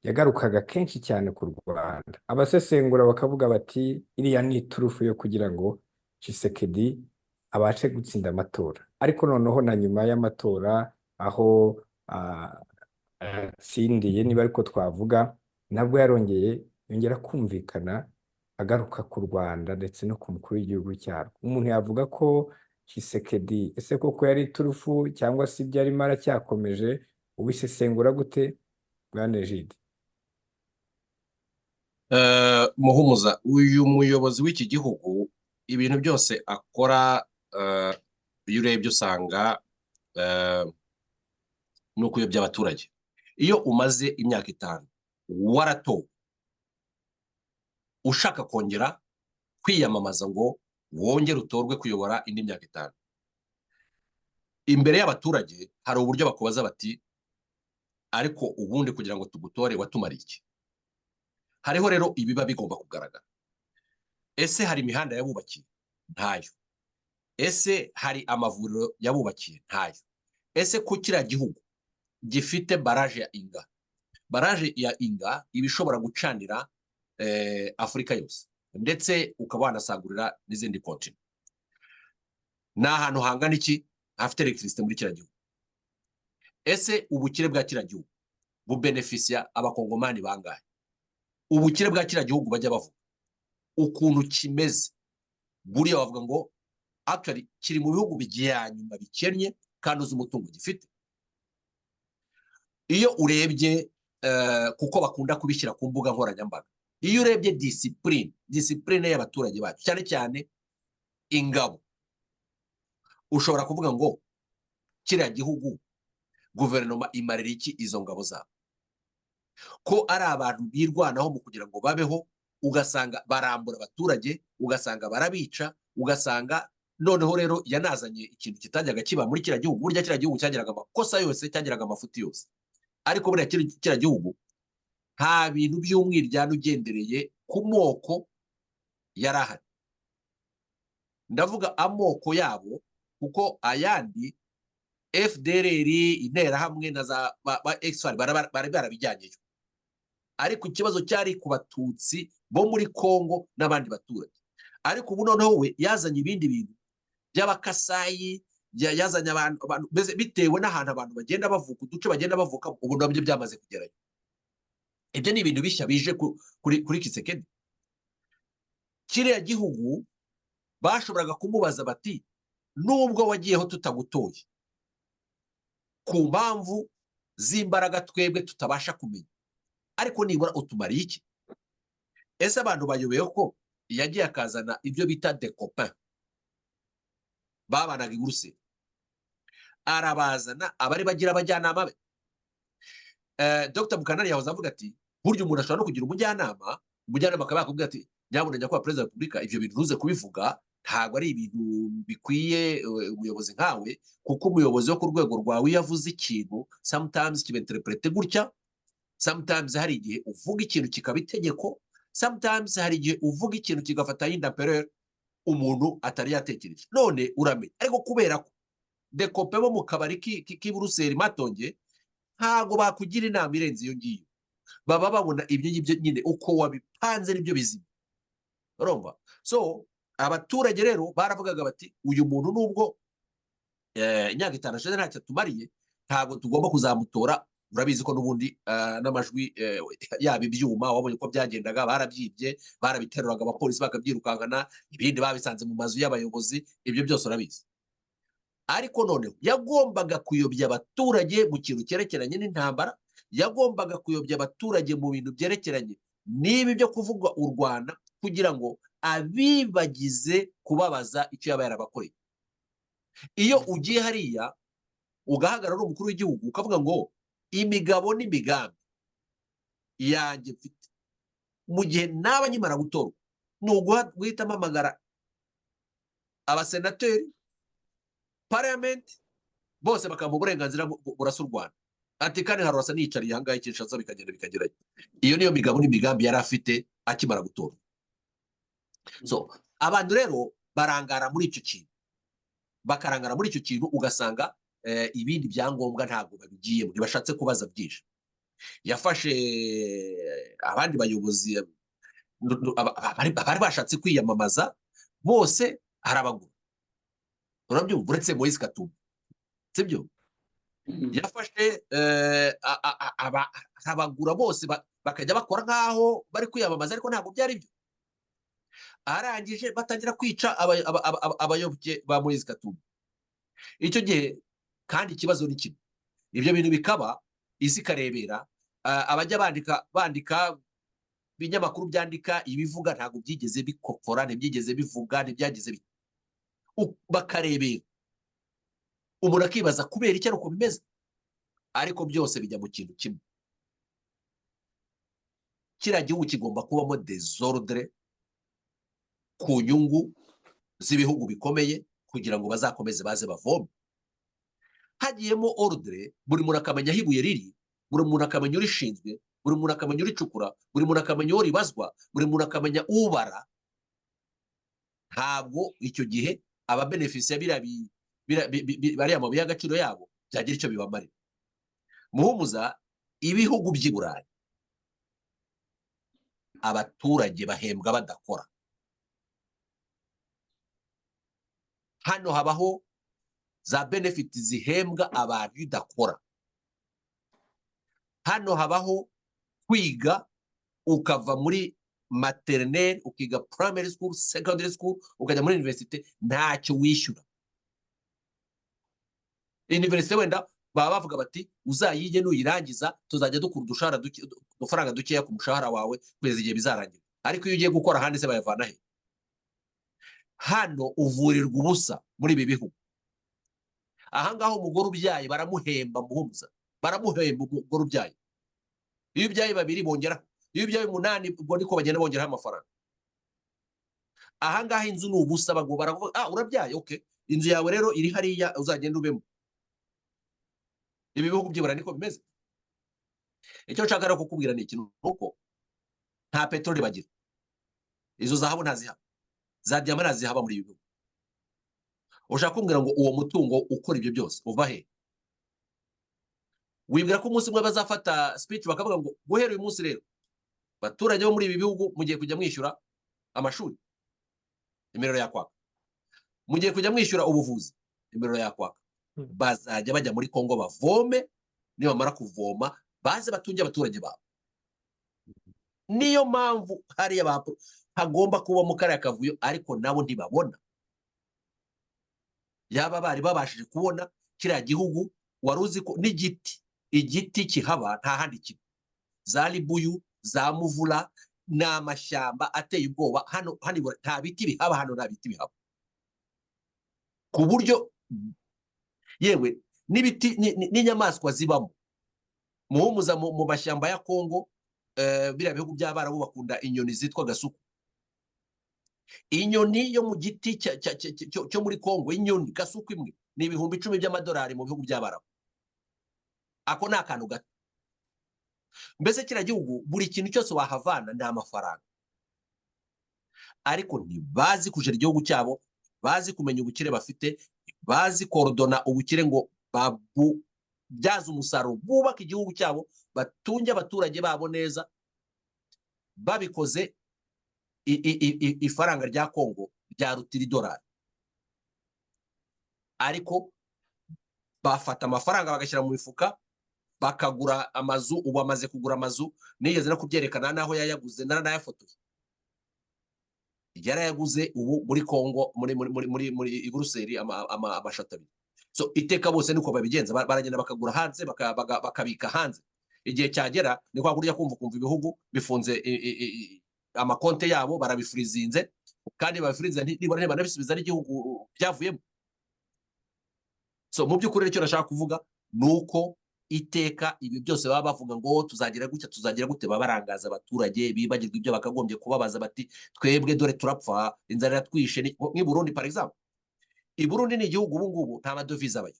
yagarukaga kenshi cyane ku Rwanda. Abasesengura bakavuga bati iriya ni iturufu yo kugira ngo Tshisekedi abashe gutsinda amatora. Ariko noneho na nyuma y'amatora, aho atsindiye, niba ariko twavuga, nabwo yarongeye yongera kumvikana agaruka ku Rwanda ndetse no ku mukuru w'igihugu cyarwo. Umuntu yavuga ko Tshisekedi ese koko yari iturufu, cyangwa se ibyo arimo aracyakomeje? Ubisesengura gute, bwana Egide? Muhumuza, uyu muyobozi w'iki gihugu, ibintu byose akora, iyo urebye usanga ni ukuyobya abaturage. Iyo umaze imyaka 5 waratowe, ushaka kongera kwiyamamaza ngo wongere utorwe kuyobora indi myaka 5, imbere y'abaturage hari uburyo bakubaza bati: "Ariko ubundi kugira ngo tugutore watumariye iki?" Hariho rero ibiba bigomba kugaragara. Ese hari imihanda yabubakiye? Ntayo. Ese hari amavuriro yabubakiye? Ntayo. Ese ko kiriya gihugu gifite barrage ya Inga, barrage ya Inga iba ishobora gucanira Afurika yose, ndetse ukaba wanasagurira n'izindi continent, ni ahantu hangana iki hafite électricité muri kiriya gihugu? Ese ubukire bwa kiriya gihugu bubenefisiya Abakongomani bangahe? Ubukire bwa kiriya gihugu bajya bavuga ukuntu kimeze, buriya bavuga ngo actually kiri mu bihugu bya nyuma bikennye, kandi uzi umutungo gifite. Iyo urebye, kuko bakunda kubishyira ku mbuga nkoranyambaga, iyo urebye discipline y'abaturage bacu, cyane cyane ingabo, ushobora kuvuga ngo kiriya gihugu guverinoma imarira iki izo ngabo zabo, ko ari abantu birwanaho mu kugira ngo babeho? Ugasanga barambura abaturage, ugasanga barabica, ugasanga noneho rero yanazanye ikintu kitajyaga kiba muri kiriya gihugu. Burya kiriya gihugu cyagiraga amakosa yose, cyagiraga amafuti yose, ariko buriya kiriya gihugu nta bintu by'umwiryane ugendereye ku moko yari ahari. Ndavuga amoko yabo kuko ayandi, FDLR, Interahamwe na za ba ex-FAR bari barabijyanyeyo, ariko ikibazo cyari ku Batutsi bo muri Kongo n'abandi baturage. Ariko ubu noneho we yazanye ibindi bintu by'Abakasayi, yazanye abantu bitewe n'ahantu abantu bagenda bavuka, uduce bagenda bavuka. Ubu nabyo byamaze kugerayo. Ibyo ni ibintu bishya bije kuri Tshisekedi. Kiriya gihugu bashoboraga kumubaza bati: "Nubwo wagiyeho tutagutoye ku mpamvu z'imbaraga twebwe tutabasha kumenya, ariko nibura utumariye iki?" Ese abantu bayobewe ko yagiye akazana ibyo bita des copains babanaga i Buruseli, arabazana abari bagira abajyanama be? Dr Mukanani yahoze avuga ati burya umuntu ashobora no kugira umujyanama, umujyanama akaba yakubwira ati: "Nyabuna nyakubahwa perezida wa repubulika, ibyo bintu ntuze kubivuga, ntabwo ari ibintu bikwiye umuyobozi nkawe, kuko umuyobozi wo ku rwego rwawe iyo avuze ikintu, sometimes kiba interprété gutya, sometimes hari igihe uvuga ikintu kikaba itegeko, sometimes hari igihe uvuga ikintu kigafata yindi ampleur umuntu atari yatekereje." None uramenye, ariko kubera ko des copains bo mu kabari k'i Buruseli matonge ntabwo bakugira inama irenze iyo ngiyo, baba babona ibyo ngibyo nyine uko wabipanze nibyo bizima, urumva? So abaturage rero baravugaga bati uyu muntu nubwo Imyaka 5 ashize ntacyo atumariye, ntabwo tugomba kuzamutora. Urabizi ko n'ubundi n'amajwi yaba ibyuma, wabonye ko byagendaga, barabyibye, barabiteruraga, abapolisi bakabyirukankana, ibindi babisanze mu mazu y'abayobozi, ibyo byose urabizi. Ariko noneho yagombaga kuyobya abaturage mu kintu cyerekeranye n'intambara, yagombaga kuyobya abaturage mu bintu byerekeranye n'ibi byo kuvuga u Rwanda, kugira ngo abibagize kubabaza icyo yaba yarabakoreye. Iyo ugiye hariya ugahagarara uri umukuru w'igihugu ukavuga ngo imigabo n'imigambi yanjye mfite mu gihe naba nkimara gutorwa ni uguhita mpamagara abasenateri, parliament, bose bakamuha uburenganzira burasa u Rwanda, ati kandi harurasa niyicariye aha ngaha i Kinshasa, bikagenda bikagerayo. Iyo niyo migabo n'imigambi yari afite akimara gutorwa. So abantu rero barangara muri icyo kintu, bakarangara muri icyo kintu, ugasanga ibindi byangombwa ntabwo babigiyemo, ntibashatse kubaza byinshi. Yafashe abandi bayobozi bari bashatse kwiyamamaza bose arabagura, urabyumva, uretse Moise Katumbi, sibyo? Yafashe arabagura bose, bakajya bakora nk'aho bari kwiyamamaza, ariko ntabwo byari byo. Arangije batangira kwica abayoboke ba Moise Katumbi. Icyo gihe kandi ikibazo ni kimwe, ibyo bintu bikaba isi ikarebera, abajya bandika ibinyamakuru byandika ibivuga ntabwo byigeze bikokora, ntibyigeze bivuga, ntibyagize bakarebera. Umuntu akibaza kubera icyo ari uko bimeze, ariko byose bijya mu kintu kimwe. Kiriya gihugu kigomba kubamo désordre ku nyungu z'ibihugu bikomeye, kugira ngo bazakomeze baze bavome. Hagiyemo ordre, buri muntu akamenya aho ibuye riri, buri muntu akamenya urishinzwe, buri muntu akamenya uricukura, buri muntu akamenya uwo ribazwa, buri muntu akamenya ubara. Ntabwo icyo gihe ababenefisiya biriya bariya mabuye y'agaciro yabo byagira icyo bibamarira. Muhumuza, ibihugu by'i Burayi abaturage bahembwa badakora. Hano habaho za benefit zihembwa abantu udakora. Hano habaho kwiga ukava muri maternelle ukiga primary school, secondary school, ukajya muri universite ntacyo wishyura. Universite wenda baba bavuga bati uzayige nuyirangiza tuzajya dukura udushahara duke, udufaranga dukeya ku mushahara wawe kugeza igihe bizarangira. Ariko iyo ugiye gukora ahandi se bayavana he? Hano uvurirwa ubusa muri ibi bihugu. Aha ngaho umugore ubyaye baramuhemba, muhumuza, baramuhemba umugore ubyaye. Iyo ubyaye babiri bongeraho, iyo ubyaye 8 ubwo niko bagenda bongeraho amafaranga. Aha ngaha inzu ni ubusa, baravuga urabyaye, okay, inzu yawe rero iri hariya uzagenda ubemo. Ibi bihugu byibura niko bimeze. Icyo nshaka rero kukubwira ni ikintu, nuko nta peteroli bagira, izo zahabu ntazihaba, za diyama ntazihaba muri ibi bihugu. Ushaka kumbwira ngo uwo mutungo ukora ibyo byose uva he? Wibwira ko umunsi umwe bazafata speech bakavuga ngo guhera uyu munsi rero baturage bo muri ibi bihugu mugiye kujya mwishyura amashuri, imiriro yakwaka, mugiye kujya mwishyura ubuvuzi, imiriro yakwaka. Bazajya bajya muri Kongo bavome, nibamara kuvoma baze batunge abaturage babo. Niyo mpamvu hariya hagomba kubamo kariya kavuyo, ariko nabo ntibabona. Yaba bari babashije kubona kiriya gihugu, wari uzi ko n'igiti, igiti kihaba nta handi kiba. Za Libuyu, za Muvula, ni amashyamba ateye ubwoba. Hano nta biti bihaba, hano nta biti bihaba, ku buryo yewe n'ibiti n'inyamaswa zibamo. Muhumuza, mu mashyamba ya Kongo, biriya bihugu by'Abarabu bakunda inyoni zitwa gasuku. Inyoni yo mu giti cyo muri Kongo, inyoni gasuku imwe ni 10,000 by'amadolari mu bihugu by'Abarabu. Ako ni akantu gato. Mbese kiriya gihugu buri kintu cyose wahavana ni amafaranga, ariko ntibazi kujera igihugu cyabo, bazi kumenya ubukire bafite, bazi korodona ubukire ngo babubyaze umusaruro, bubake igihugu cyabo, batunge abaturage babo neza. Babikoze ifaranga rya Kongo ryarutira idolari. Ariko Bafata amafaranga bagashyira mu mifuka, bakagura amazu. Ubu amaze kugura amazu, nigeze no kubyerekana n'aho yayaguze, naranayafotoye. Yarayaguze ubu muri Congo, muri i Buruseli, amashatu abiri. So iteka bose niko babigenza, baragenda bakagura hanze, bakabika hanze. Igihe cyagera ni kwa kurya kumva ukumva ibihugu bifunze amakonte yabo, barabifurizinze, kandi babifuriza nibura ntibanabisubiza n'igihugu byavuyemo. So mu by'ukuri icyo nashaka kuvuga ni uko iteka ibi byose baba bavuga ngo tuzagira gutya, tuzagira gute, baba barangaza abaturage, bibagirwa ibyo bakagombye kubabaza, bati twebwe dore turapfa, inzara iratwishe. Nk'i Burundi par exemple, i Burundi ni igihugu ubu ngubu nta madovize abayo,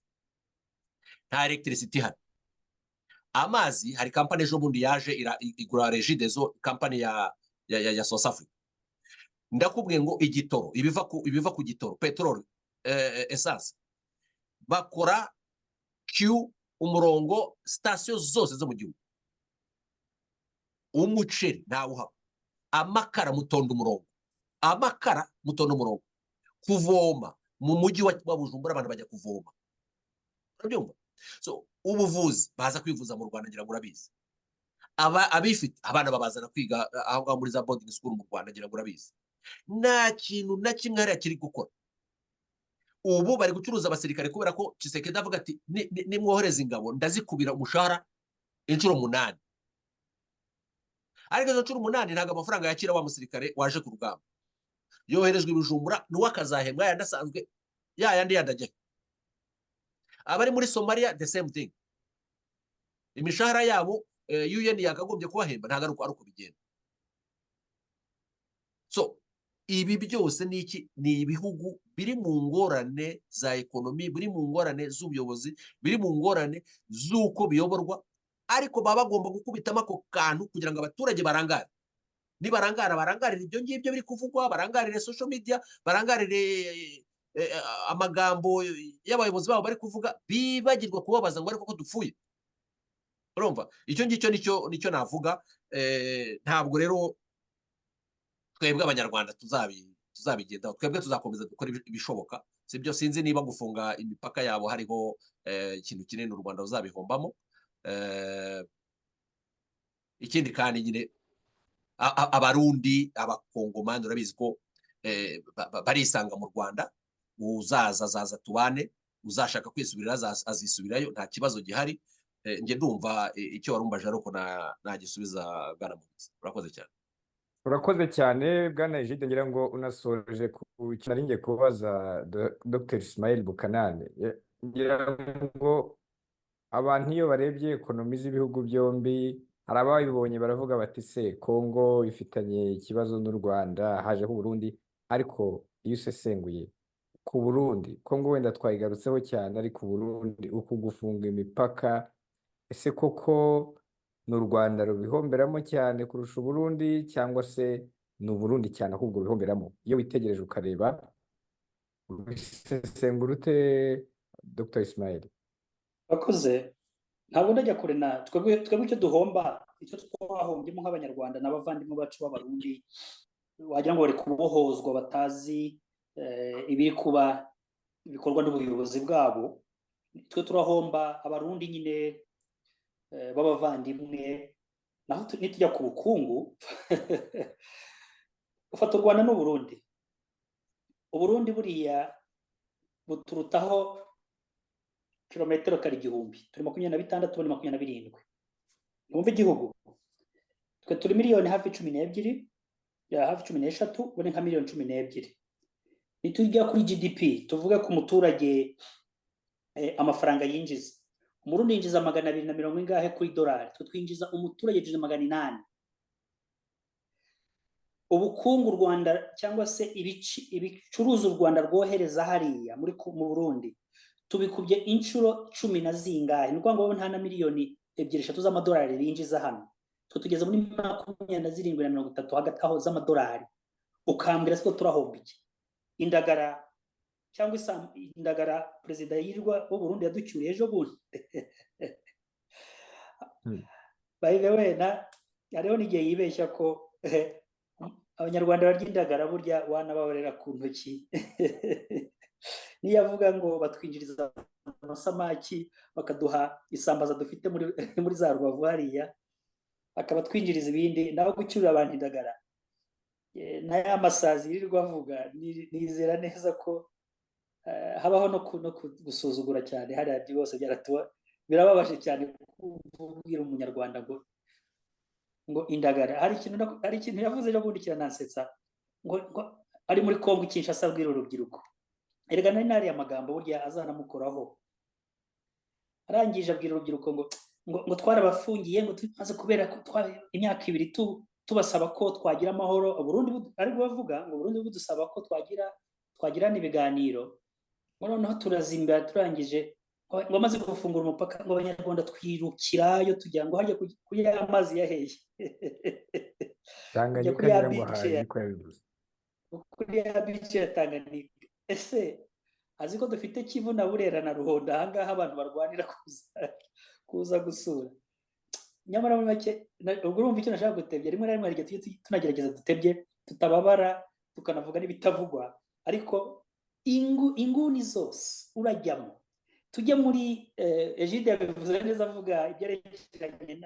nta electricity ihari, amazi. Hari kampani ejo bundi yaje igura Regideso, kampani ya South Africa. Ndakubwiye ngo igitoro, ibiva ku gitoro, peteroli, essence, bakora queue, umurongo, sitasiyo zose zo mu gihugu. Umuceri ntawe uhaba, amakara mutonda umurongo, amakara mutonda umurongo. Kuvoma mu mujyi wa Bujumbura, abantu bajya kuvoma, urabyumva? So ubuvuzi, baza kwivuza mu Rwanda, ngira ngo urabizi. Aba abifite abana babazana kwiga aho ngaho muri za boarding school mu Rwanda, ngira ngo urabizi. Nta kintu na kimwe hariya kiri gukora. Ubu bari gucuruza abasirikare kubera ko Tshisekedi avuga ati nimwohereza ingabo ndazikubira umushahara inshuro 8. Ariko izo nshuro 8 ntabwo amafaranga yakira wa musirikare waje ku rugamba. Yoherejwe i Bujumbura, n'uwo akazahembwa yandi asanzwe, ya yandi yandajya. Abari muri Somalia, the same thing, imishahara yabo UN yakagombye kubahemba, ntabwo ari uko bigenda. So ibi byose ni iki? Ni ibihugu biri mu ngorane za economy, biri mu ngorane z'ubuyobozi, biri mu ngorane z'uko biyoborwa, ariko baba bagomba gukubitamo ako kantu kugira ngo abaturage barangare. Nibarangara, barangarire ibyo ngibyo biri kuvugwa, barangarire social media, barangarire amagambo y'abayobozi babo bari kuvuga, bibagirwa kubabaza ngo ariko ko dupfuye? Urumva, icyo ngicyo nicyo navuga. Ntabwo rero twebwe Abanyarwanda tuzabigendaho, twebwe tuzakomeza dukora ibishoboka, sibyo? Sinzi niba gufunga imipaka yabo hariho ikintu kinini u Rwanda ruzabihombamo. Ikindi kandi nyine Abarundi, Abakongomani, urabizi ko barisanga mu Rwanda. Uzaza azaza tubane, uzashaka kwisubirira azisubirayo, nta kibazo gihari. Njye ndumva icyo warumbaje ari uko nagisubiza, bwana Muhizi. Urakoze cyane. Urakoze cyane, bwana Egide. Ngira ngo unasoje ku kintu nari ngiye kubaza Dr Ismail Bukanani. Ngira ngo abantu iyo barebye economy z'ibihugu byombi, hari ababibonye baravuga bati se Kongo ifitanye ikibazo n'u Rwanda, hajeho Uburundi? Ariko iyo usesenguye ku Burundi, Kongo wenda twayigarutseho cyane, ariko Uburundi, uku gufunga imipaka, ese koko ni u Rwanda rubihomberamo cyane kurusha Uburundi, cyangwa se ni Uburundi cyane ahubwo rubihomberamo? Iyo witegereje ukareba, ubisesengura ute, Dr Ismail? Bakoze, ntabwo ndajya kure. Na twebwe icyo duhomba, icyo twahombyemo nk'Abanyarwanda n'abavandimwe bacu b'Abarundi, wagira ngo bari kubohozwa, batazi ibiri kuba bikorwa n'ubuyobozi bwabo. Twe turahomba Abarundi nyine b'abavandimwe. Naho nitujya ku bukungu, ufata u Rwanda n'Uburundi, Uburundi buriya buturutaho kilometero kare 1000. Turi 26, bo ni 27. Mwumve igihugu, twe turi miliyoni hafi 12, ya hafi 13, bo ni nka miliyoni 12. Nitujya kuri GDP, tuvuge ku muturage, amafaranga yinjiza, Umurundi yinjiza 200 na mirongo ingahe kuri dolari, twe twinjiza, umuturage yinjiza 800. Ubukungu u Rwanda cyangwa se ibicuruza u Rwanda rwohereza hariya mu Burundi, tubikubye inshuro cumi na zingahe. Ni ukuvuga ngo bo nta na miliyoni ebyiri, eshatu z'amadolari binjiza hano, twe tugeze muri 27 na 30 hagati aho z'amadolari. Ukambwira ko turahomba iki? Indagara cyangwa indagara perezida yirwa w'u Burundi yaducyuriye ejo bundi. By the way, na hariho n'igihe yibeshya ko Abanyarwanda barya indagara burya wanababarera ku ntoki. Niyo avuga ngo batwinjiriza amasamaki bakaduha isambaza dufite muri za Rubavu hariya, akaba twinjiriza ibindi, naho gucyurira abantu indagara na ya masazi yirirwa avuga, nizera neza ko habaho no gusuzugura cyane hariya byose birababaje cyane kubwira umunyarwanda ngo indagara. Hari ikintu yavuze ejo bundi kiranansetsa, ngo ari muri Kongo Kinshasa abwira urubyiruko, erega nari nariya magambo burya azanamukoraho. Arangije abwira urubyiruko ngo twarabafungiye, ngo tumaze kubera ko imyaka 2 tubasaba ko twagira amahoro. Burundi ari bavuga ngo Burundi budusaba ko twagirana ibiganiro, ngo noneho turazimba turangije ngo amaze gufungura umupaka ngo abanyarwanda twirukirayo tujya ngo hajya kuri ya mazi yaheye Tanganyika kuri ya bice ya Tanganyika. Ese azi ko dufite Kivu na Burera na Ruhondo ahangaha abantu barwanira kuza gusura? Nyamara muri make ubwo urumva icyo nashaka gutebya, rimwe na rimwe hari igihe tunagerageza dutebye tutababara tukanavuga n'ibitavugwa, ariko inguni zose urajyamo. Tujye muri Egide yabivuze neza avuga ibyerekeranye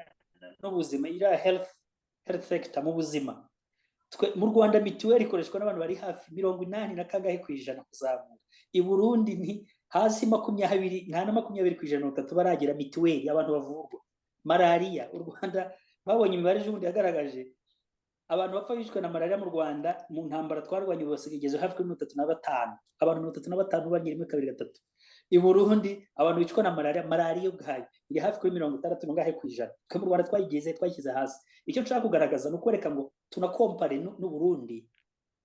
n'ubuzima, iriya health sector mu buzima. Mu Rwanda mituweli ikoreshwa n'abantu bari hafi 80 na kangahe ku ijana kuzamura. I Burundi ni hasi 20, nta na 20% 30 baragira mituweli abantu bavurwa. Malariya, u Rwanda babonye imibare ejo bundi yagaragaje abantu bapfa bishwe na malariya mu Rwanda mu ntambara twarwanye bose igeze hafi kuri 35, abantu 35 banye 1 2 3. I Burundi abantu bicwa na malariya ubwayo iri hafi kuri 60 nangahe ku ijana. Twe mu Rwanda twayigeze twayishyize hasi. Icyo nshaka kugaragaza ni ukwereka ngo tunakompare n'u Burundi,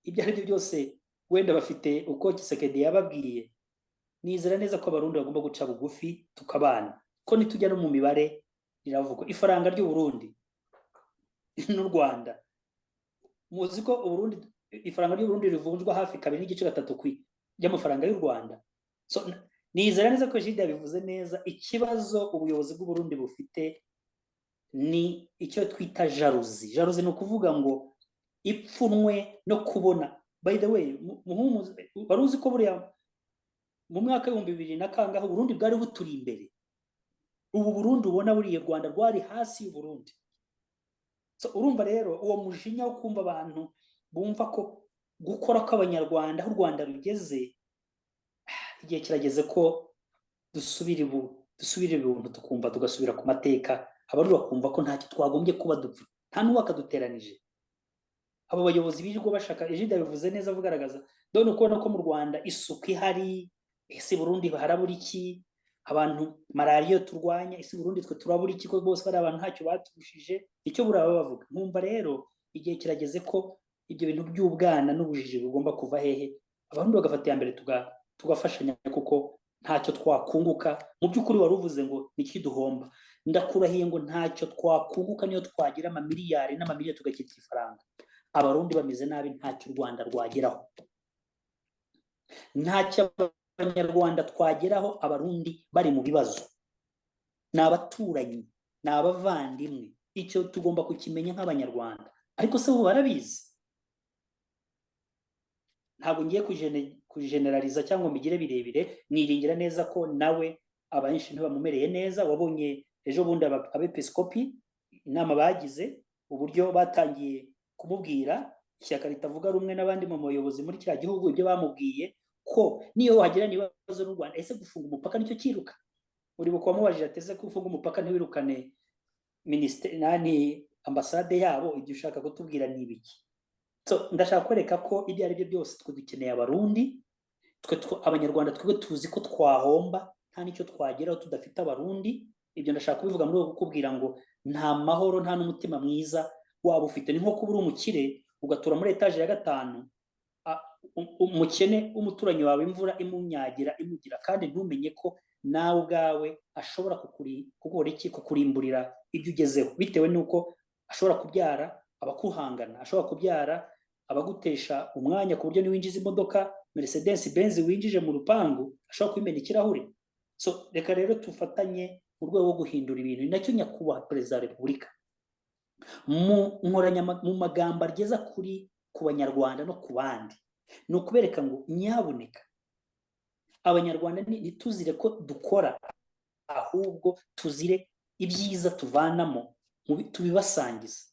ibyo ari byo byose wenda bafite uko Tshisekedi yababwiye. Nizera neza ko abarundi bagomba guca bugufi tukabana, ko nitujya no mu mibare iravugwa ifaranga ry'u Burundi n'u Rwanda. Muzi ko Uburundi ifaranga ry'u Burundi rivunjwa hafi 2.3 ku y'amafaranga y'u Rwanda. So nizera neza ko Egide yabivuze neza. Ikibazo ubuyobozi bw'u Burundi bufite ni icyo twita jalousie. Jalousie ni ukuvuga ngo ipfunwe no kubona. By the way, muhumuze, wari uzi ko buriya mu mwaka 2000 na kangahe Burundi bwari buturi imbere? Ubu Burundi ubona buriya Rwanda rwari hasi y'u Burundi. So urumva rero uwo mujinya wo kumva abantu bumva ko gukora kw'abanyarwanda aho u Rwanda rugeze, igihe kirageze ko dusubira ibintu tukumva tugasubira ku mateka, abarundi bakumva ko ntacyo twagombye kuba dupfa, nta n'uwakaduteranije. Abo bayobozi birirwa bashaka, Egide yabivuze neza avugaragaza dore ukubona ko mu Rwanda isuku ihari, ese Burundi harabura iki? Abantu malariya turwanya, ese Burundi twe turabura iki ko bose bari abantu ntacyo baturushije? Icyo buraba bavuga. Nkumva rero igihe kirageze ko ibyo bintu by'ubwana n'ubujiji bugomba kuva hehe, abantu bagafata iya mbere tugafashanya, kuko ntacyo twakunguka. Mu by'ukuri wari uvuze ngo niki duhomba, ndakurahiye ngo ntacyo twakunguka niyo twagira amamiliyari n'amamiliyari tugakita ifaranga. Abarundi bameze nabi, ntacyo u Rwanda rwageraho, ntacyo abanyarwanda twageraho. Abarundi bari mu bibazo, ni abaturanyi, ni abavandimwe, icyo tugomba kukimenya nk'abanyarwanda. Ariko se bo barabizi? Ntabwo ngiye kujeneraliza cyangwa mbigire birebire, niringira neza ko nawe abenshi ntibamumereye neza. Wabonye ejo bundi abepiskopi inama bagize, uburyo batangiye kumubwira ishyaka ritavuga rumwe n'abandi mu bayobozi muri kiriya gihugu, ibyo bamubwiye ko niyo wagirana ibibazo n'u Rwanda, ese gufunga umupaka nicyo cyiruka? Uribuka wamubajije ati ese gufunga umupaka ntiwirukane minisiteri nani ambasade yabo, ibyo ushaka kutubwira ni ibiki? So ndashaka kwereka ko ibyo ari byo byose twe dukeneye abarundi, twe abanyarwanda twebwe tuzi ko twahomba nta n'icyo twageraho tudafite abarundi. Ibyo ndashaka kubivuga muri uko kukubwira ngo nta mahoro nta n'umutima mwiza waba ufite. Ni nko kuba uri umukire ugatura muri etaje ya 5, umukene w'umuturanyi wawe imvura imunyagira imugira, kandi ntumenye ko nawe ubwawe ashobora kukora iki, kukurimburira ibyo ugezeho, bitewe n'uko ashobora kubyara abakuhangana, ashobora kubyara abagutesha umwanya, ku buryo niwinjiza imodoka Mercedes Benz winjije mu rupangu ashobora kubimena ikirahure. So reka rero tufatanye mu rwego rwo guhindura ibintu. Ni nacyo nyakubahwa Perezida wa Repubulika mu magambo ageza kuri ku Banyarwanda no ku bandi, ni ukubereka ngo nyabuneka Abanyarwanda ntituzire ko dukora, ahubwo tuzire ibyiza tuvanamo, tubibasangiza.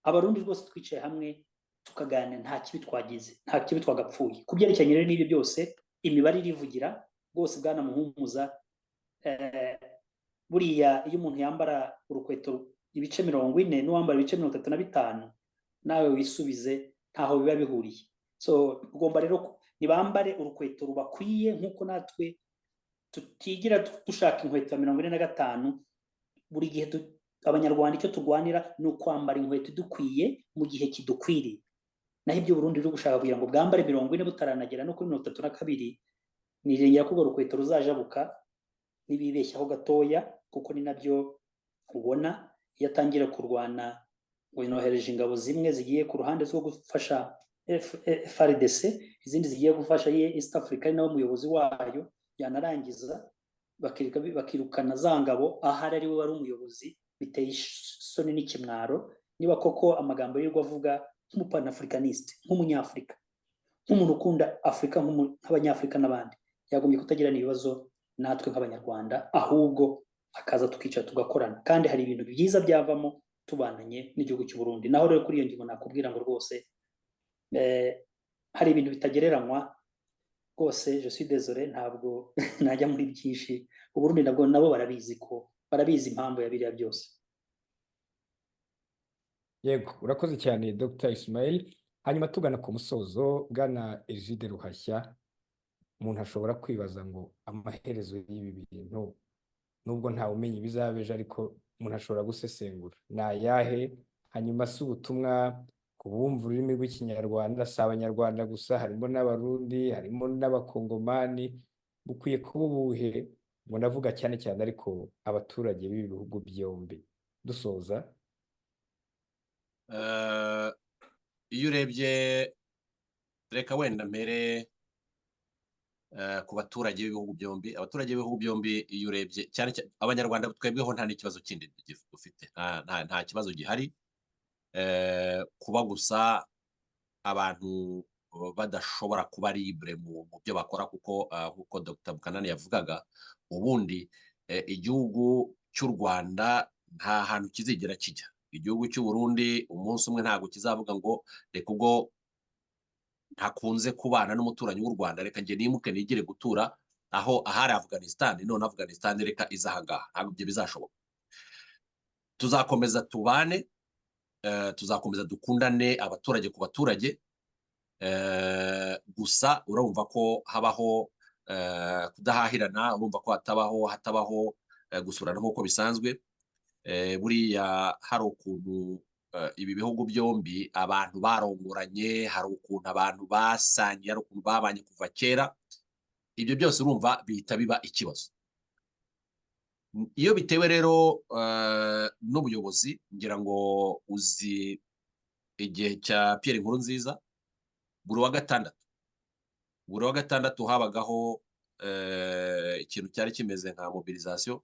Abarundi rwose twicaye hamwe tukaganira, nta kibi twagize, nta kibi twagapfuye. Ku byerekeranye rero n'ibyo byose, imibare irivugira rwose. Bwana Muhumuza, buriya iyo umuntu yambara urukweto ibice 40 n'uwambara ibice 35, nawe wisubize, ntaho biba bihuriye. So ugomba rero nibambare urukweto rubakwiye, nk'uko natwe tutigira dushaka inkweto ya 45 buri gihe. Abanyarwanda icyo turwanira ni ukwambara inkweto idukwiye mu gihe kidukwiriye. Naho ibyo Burundi ruri gushaka kugira ngo bwambare 40 butaranagera no kuri 32, nirengera ko urwo rukweto ruzajabuka nibibeshyaho gatoya, kuko ni nabyo ubona iyo atangira kurwana ngo inohereje ingabo zimwe zigiye ku ruhande rwo gufasha FARDC, izindi zigiye gufasha East Africa, ari nawe muyobozi wayo, yanarangiza bakirukana za ngabo ahari ari we wari umuyobozi. Biteye isoni n'ikimwaro. Niba koko amagambo yirirwa avuga nk'umupanafricaniste, nk'umunyafurika, nk'umuntu ukunda Afurika nk'Abanyafurika n'abandi, yagombye kutagirana ibibazo natwe nk'Abanyarwanda, ahubwo akaza tukicara tugakorana, kandi hari ibintu byiza byavamo tubananye n'igihugu cy'u Burundi. Naho rero kuri iyo ngingo nakubwira ngo rwose hari ibintu bitagereranywa rwose. Je suis désolé, ntabwo najya muri byinshi. Uburundi nabwo nabo barabizi, ko barabizi impamvu ya biriya byose. Yego, urakoze cyane Dr Ismail. Hanyuma tugana ku musozo, bwana Egide Ruhashya, umuntu ashobora kwibaza ngo amaherezo y'ibi bintu, nubwo ntawe umenya ibizaba ejo, ariko umuntu ashobora gusesengura, ni ayahe? Hanyuma si ubutumwa ku bumva ururimi rw'Ikinyarwanda, si Abanyarwanda gusa, harimo n'Abarundi, harimo n'Abakongomani, bukwiye kuba ubuhe? Ngo ndavuga cyane cyane ariko abaturage b'ibi bihugu byombi. Dusoza. Iyo urebye, reka wenda mbere ku baturage b'ibihugu byombi, abaturage b'ibihugu byombi, iyo urebye cyane cyane Abanyarwanda, twebweho nta n'ikibazo kindi dufite, nta kibazo gihari. Kuba gusa abantu badashobora kuba libre mu byo bakora, kuko nk'uko Dr Bukanani yavugaga, ubundi igihugu cy'u Rwanda nta hantu kizigera kijya. Igihugu cy'u Burundi umunsi umwe ntabwo kizavuga ngo reka ubwo ntakunze kubana n'umuturanyi w'u Rwanda, reka njye nimuke nigire gutura aho ahari Afghanistan, none Afghanistan reka iza aha ngaha. Ntabwo ibyo bizashoboka. Tuzakomeza tubane, tuzakomeza dukundane, abaturage ku baturage. Gusa urumva ko habaho kudahahirana, urumva ko hatabaho gusurana nk'uko bisanzwe. Buriya hari ukuntu ibi bihugu byombi abantu barongoranye, hari ukuntu abantu basangiye, hari ukuntu babanye kuva kera. Ibyo byose urumva bihita biba ikibazo iyo bitewe rero n'ubuyobozi. Ngira ngo uzi igihe cya Pierre Nkurunziza, buri wa gatandatu habagaho ikintu cyari kimeze nka mobilisation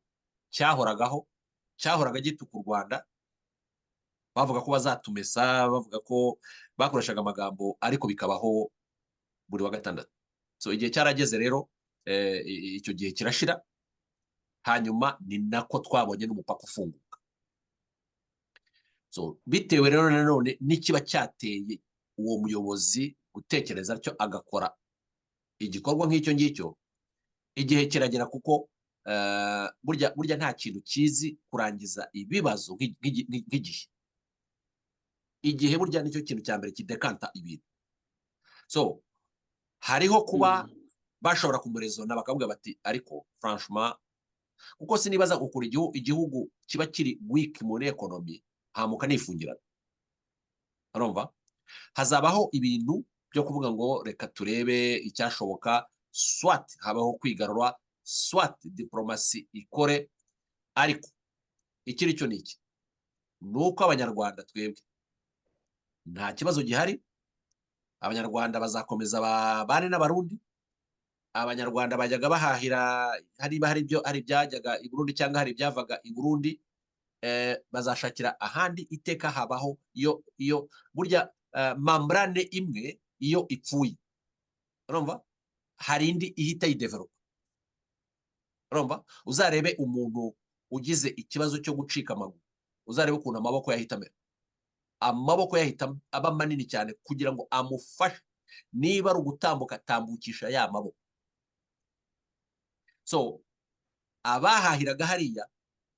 cyahoragaho, cyahoraga gituka u Rwanda, bavuga ko bazatumesa, bavuga ko bakoreshaga amagambo, ariko bikabaho buri wa gatandatu. So igihe cyarageze rero, icyo gihe kirashira, hanyuma ni nako twabonye n'umupaka ufunguka. So bitewe rero nanone n'ikiba cyateye uwo muyobozi gutekereza atyo, agakora igikorwa nk'icyo ngicyo, igihe kiragera, kuko burya nta kintu kizi kurangiza ibibazo nk'igihe. Igihe burya nicyo kintu cya mbere kidekanta ibintu. So hariho kuba bashobora kumurezona bakavuga bati ariko franchement, kuko sinibaza ukura igihugu kiba kiri weak muri economy hamuka nifungirana. Urumva hazabaho ibintu byo kuvuga ngo reka turebe icyashoboka, soit habaho kwigarura, soit diplomasi ikore. Ariko ikiri cyo ni iki? Ni uko Abanyarwanda twebwe nta kibazo gihari. Abanyarwanda bazakomeza babane n'Abarundi. Abanyarwanda bajyaga bahahira, niba hari ibyo, hari ibyajyaga i Burundi cyangwa hari ibyavaga i Burundi, bazashakira ahandi. Iteka habaho iyo burya. Membrane imwe iyo ipfuye, urumva, hari indi ihita yidevelopa. Urumva, uzarebe umuntu ugize ikibazo cyo gucika amaguru, uzarebe ukuntu amaboko yahita amera, amaboko yahita aba manini cyane kugira ngo amufashe, niba ari ugutambuka atambukisha ya maboko. So abahahiraga hariya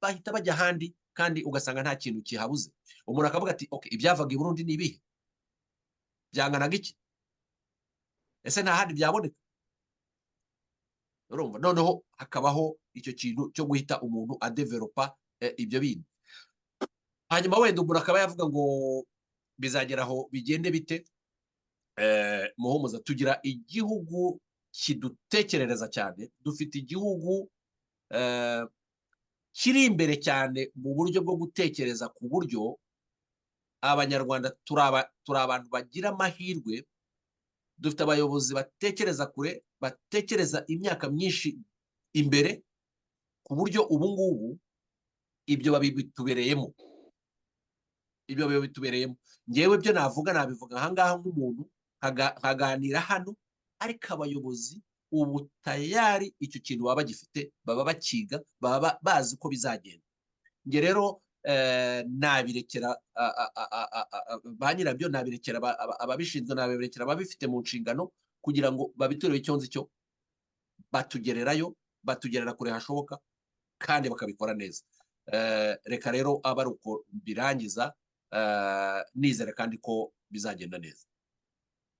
bahita bajya ahandi, kandi ugasanga nta kintu kihabuze. Umuntu akavuga ati: "Okay, ibyavaga i Burundi ni ibihe? Byanganaga iki? Ese nta handi byaboneka?" Urumva, noneho hakabaho icyo kintu cyo guhita umuntu adevelopa ibyo bintu. Hanyuma wenda umuntu akaba yavuga ngo bizagera aho bigende bite? Muhumuza, tugira igihugu kidutekerereza cyane, dufite igihugu kiri imbere cyane mu buryo bwo gutekereza, ku buryo Abanyarwanda turi abantu bagira amahirwe. Dufite abayobozi batekereza kure, batekereza imyaka myinshi imbere, ku buryo ubu ngubu ibyo babitubereyemo, ibyo babitubereyemo. Ngewe byo navuga, nabivuga ahangaha nk'umuntu nkaganira hano, ariko abayobozi ubu tayari icyo kintu baba bagifite, baba bakiga, baba bazi uko bizagenda. Nge rero nabirekera ba nyirabyo, nabirekera ababishinzwe, nabirekera ababifite mu nshingano kugira ngo babiturebe. Icyo nzi cyo, batugererayo, batugerera kure hashoboka kandi bakabikora neza. Reka rero abe ari uko birangiza, nizera kandi ko bizagenda neza.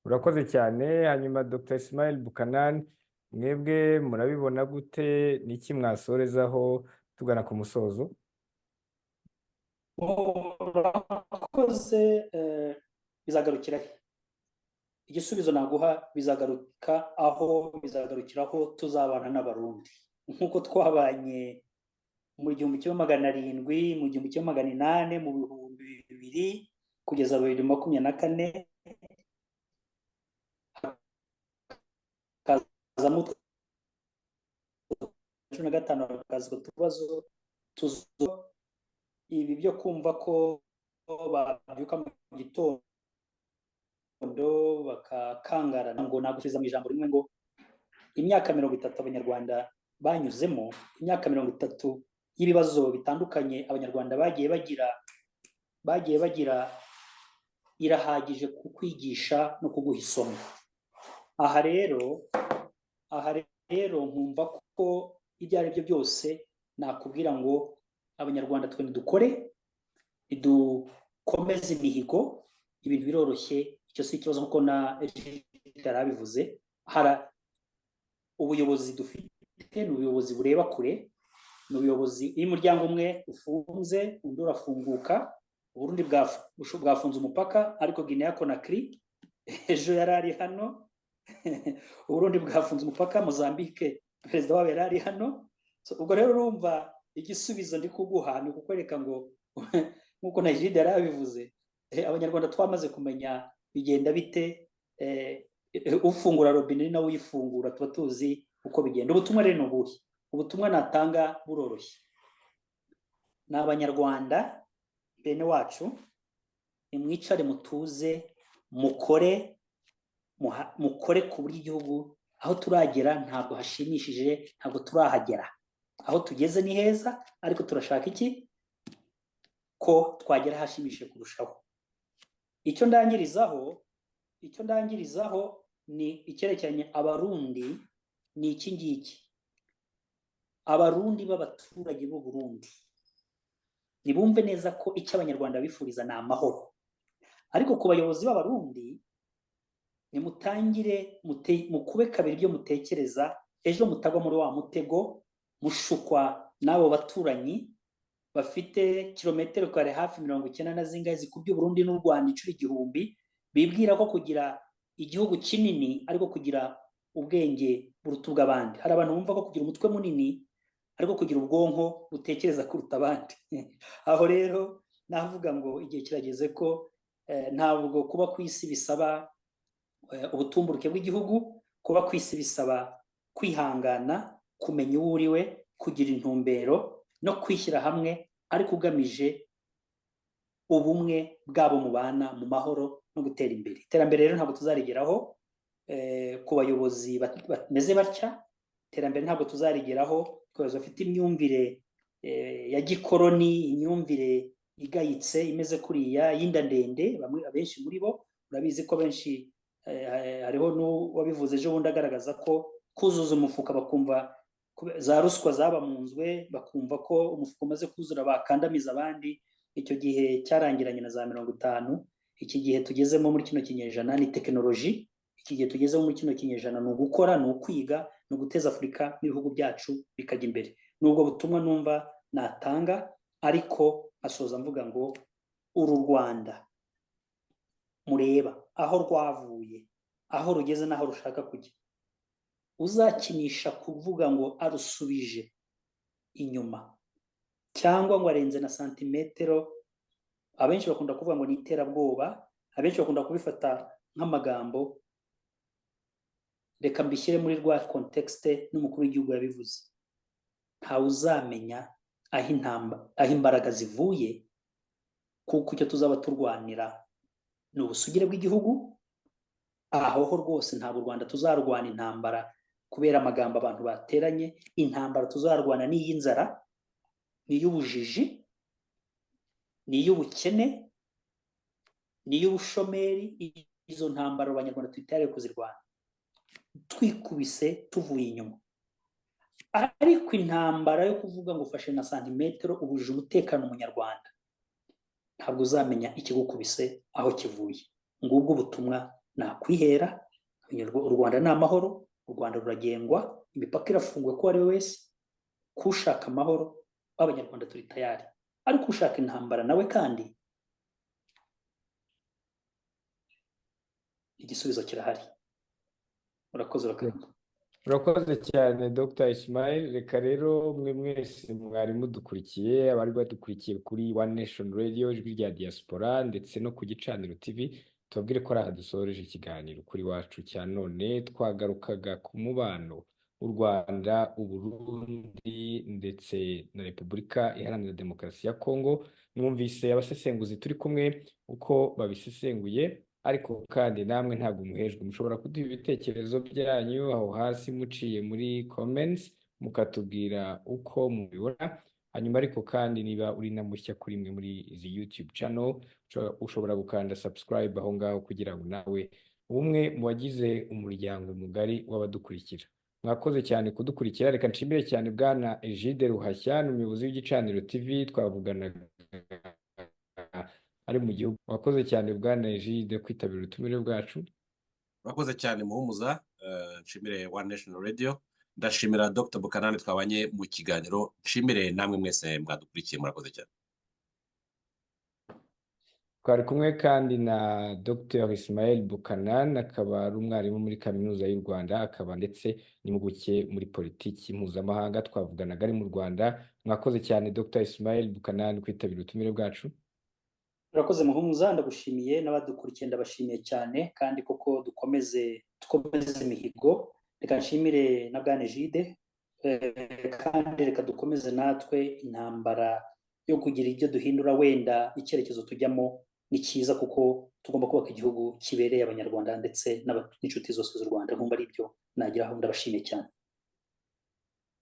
Urakoze cyane. Hanyuma Dr Ismail Buchanan, mwebwe murabibona gute? Niki mwasorezaho tugana ku musozo? Urakoze. Bizagarukira he? Igisubizo naguha, bizagaruka aho bizagarukiraho tuzabana n'Abarundi nk'uko twabanye mu 1700, mu 1800, mu 2000 kugeza 2024, hakazamo 15, hakaza utubazo. Ibi byo kumva ko babyuka mu gitondo bakakangarana, ngo nagusubiza mu ijambo rimwe ngo imyaka 30 Abanyarwanda banyuzemo, imyaka 30 y'ibibazo bitandukanye Abanyarwanda bagiye bagira, irahagije kukwigisha no kuguha isomo. Aha rero nkumva ko ibyo ari byo byose nakubwira ngo Abanyarwanda twe dukore, dukomeze imihigo, ibintu biroroshye, icyo si ikibazo. Nk'uko na yari abivuze, hari ubuyobozi dufite, ni ubuyobozi bureba kure, ni ubuyobozi iyo umuryango umwe ufunze undi urafunguka. Uburundi bwafunze umupaka, ariko Guinea Conakry ejo yari ari hano. Uburundi bwafunze umupaka, Mozambique perezida wabo yari ari hano. Ubwo rero urumva igisubizo ndi kuguha ni ukukwereka ngo nk'uko na Egide yari abivuze, Abanyarwanda twamaze kumenya bigenda bite. Ufungura robine nawe uyifungura, tuba tuzi uko bigenda. Ubutumwa rero ni ubuhe? Ubutumwa natanga buroroshye: ni Abanyarwanda bene wacu, nimwicare mutuze, mukore, mukore ku buryo igihugu aho turagera ntabwo hashimishije, ntabwo turahagera. Aho tugeze ni heza, ariko turashaka iki? Ko twagera hashimishije kurushaho. Icyo ndangirizaho ni icyerekeranye Abarundi, ni iki ngiki: Abarundi b'abaturage b'u Burundi nibumve neza ko icyo Abanyarwanda bifuriza ni amahoro. Ariko ku bayobozi b'Abarundi, nimutangire mukube kabiri ibyo mutekereza, ejo mutagwa muri wa mutego mushukwa n'abo baturanyi bafite kilometero kare hafi 90 na zingahe zikubye Burundi n'u Rwanda inshuro 1000, bibwira ko kugira igihugu kinini ariko kugira ubwenge buruta ubw'abandi. Hari abantu bumva ko kugira umutwe munini ariko kugira ubwonko butekereza kuruta abandi. Aho rero navuga ngo igihe kirageze ko ntabwo kuba ku isi bisaba ubutumburuke bw'igihugu, kuba ku isi bisaba kwihangana, kumenya uwo uriwe, kugira intumbero no kwishyira hamwe, ariko ugamije ubumwe bw'abo mubana mu mahoro. no gutera imbere. Iterambere rero ntabwo tuzarigeraho ku bayobozi bameze batya. Iterambere ntabwo tuzarigeraho ku bayobozi bafite imyumvire ya gikoroni, imyumvire igayitse imeze kuriya y'inda ndende. Bamwe, abenshi muri bo, urabizi ko benshi, hariho n'uwabivuze ejo bundi agaragaza ko kuzuza umufuka, bakumva za ruswa zabamunzwe, bakumva ko umufuka umaze kuzura bakandamiza abandi. Icyo gihe cyarangiranye na za 50. Iki gihe tugezemo muri kino kinyejana ni tekinoloji. Iki gihe tugezemo muri kino kinyejana ni ugukora, ni ukwiga, ni uguteza Afurika n'ibihugu byacu bikajya imbere. Nubwo butumwa numva natanga, ariko asoza mvuga ngo uru Rwanda mureba aho rwavuye, aho rugeze n'aho rushaka kujya, uzakinisha kuvuga ngo arusubije inyuma cyangwa ngo arenze na santimetero, abenshi bakunda kuvuga ngo ni iterabwoba, abenshi bakunda kubifata nk'amagambo. Reka mbishyire muri rwa contexte n'umukuru w'igihugu yabivuze: ntawe uzamenya aho intamba, aho imbaraga zivuye, kuko icyo tuzaba turwanira ni ubusugire bw'igihugu. Aho ho rwose ntabwo u Rwanda tuzarwana intambara kubera amagambo abantu bateranye. Intambara tuzarwana ni iy'inzara, ni iy'ubujiji, ni iy'ubukene, ni iy'ubushomeri. Izo ntambara Abanyarwanda twitare kuzirwana twikubise tuvuye inyuma. Ariko intambara yo kuvuga ngo ufashe na santimetero ubujije umutekano Umunyarwanda, ntabwo uzamenya ikigukubise aho kivuye. Ngubwo ubutumwa nakwihera. U Rwanda ni amahoro, u Rwanda ruragengwa, imipaka irafunguwe ko ari we wese kushaka amahoro. Abanyarwanda turi tayari, ariko ushaka intambara nawe kandi igisubizo kirahari. Urakoze, urakoze. Urakoze cyane, Dr Ismail. Reka rero mwe mwese mwari mudukurikiye, abari badukurikiye kuri One Nation Radio, Ijwi rya Diaspora, ndetse no ku Gicaniro TV, tubabwire ko ari aha dusoreje ikiganiro kuri wacu cya none. Twagarukaga ku mubano w'u Rwanda, Uburundi ndetse na Repubulika Iharanira Demokarasi ya Kongo. Mwumvise abasesenguzi turi kumwe uko babisesenguye, ariko kandi namwe ntabwo muhejwe, mushobora kuduha ibitekerezo byanyu aho hasi muciye muri comments, mukatubwira uko mubibona. Hanyuma ariko kandi niba uri na mushya kuri imwe muri izi YouTube channel, ushobora gukanda subscribe aho ngaho kugira ngo nawe umwe mu bagize umuryango mugari w'abadukurikira. Mwakoze cyane kudukurikira. Reka nshimire cyane Bwana Egide Ruhashya, ni umuyobozi w'Igicaniro TV twavuganaga ari mu gihugu. Wakoze cyane, Bwana Egide, kwitabira ubutumire bwacu. Urakoze cyane, Muhumuza. Nshimire One Nation Radio, ndashimira Dr Bukanani twabanye mu kiganiro, nshimire namwe mwese mwadukurikiye. Murakoze cyane. Twari kumwe kandi na Dr Ismail Bukanan, akaba ari umwarimu muri Kaminuza y'u Rwanda, akaba ndetse n'impuguke muri politiki mpuzamahanga. Twavuganaga ari mu Rwanda. Mwakoze cyane, Dr Ismail Bukanan, kwitabira ubutumire bwacu. Urakoze, Muhumuza, ndagushimiye, n'abadukurikiye ndabashimiye cyane. Kandi koko dukomeze, dukomeze imihigo. Reka nshimire na bwana Egide, kandi reka dukomeze natwe intambara yo kugira ibyo duhindura. Wenda icyerekezo tujyamo ni cyiza, kuko tugomba kubaka igihugu kibereye Abanyarwanda ndetse n'inshuti zose z'u Rwanda. Nkumva ari ibyo nageraho. Ndabashimiye cyane.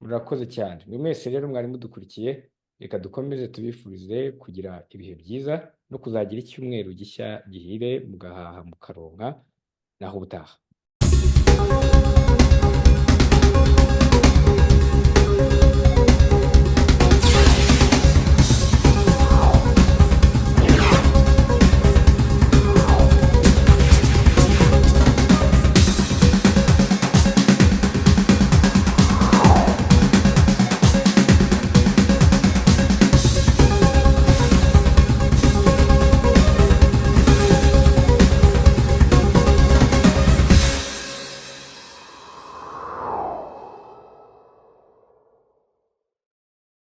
Murakoze cyane mwe mwese rero mwari mudukurikiye. Reka dukomeze tubifurize kugira ibihe byiza no kuzagira icyumweru gishya gihire, mugahaha mukaronka. Naho ubutaha.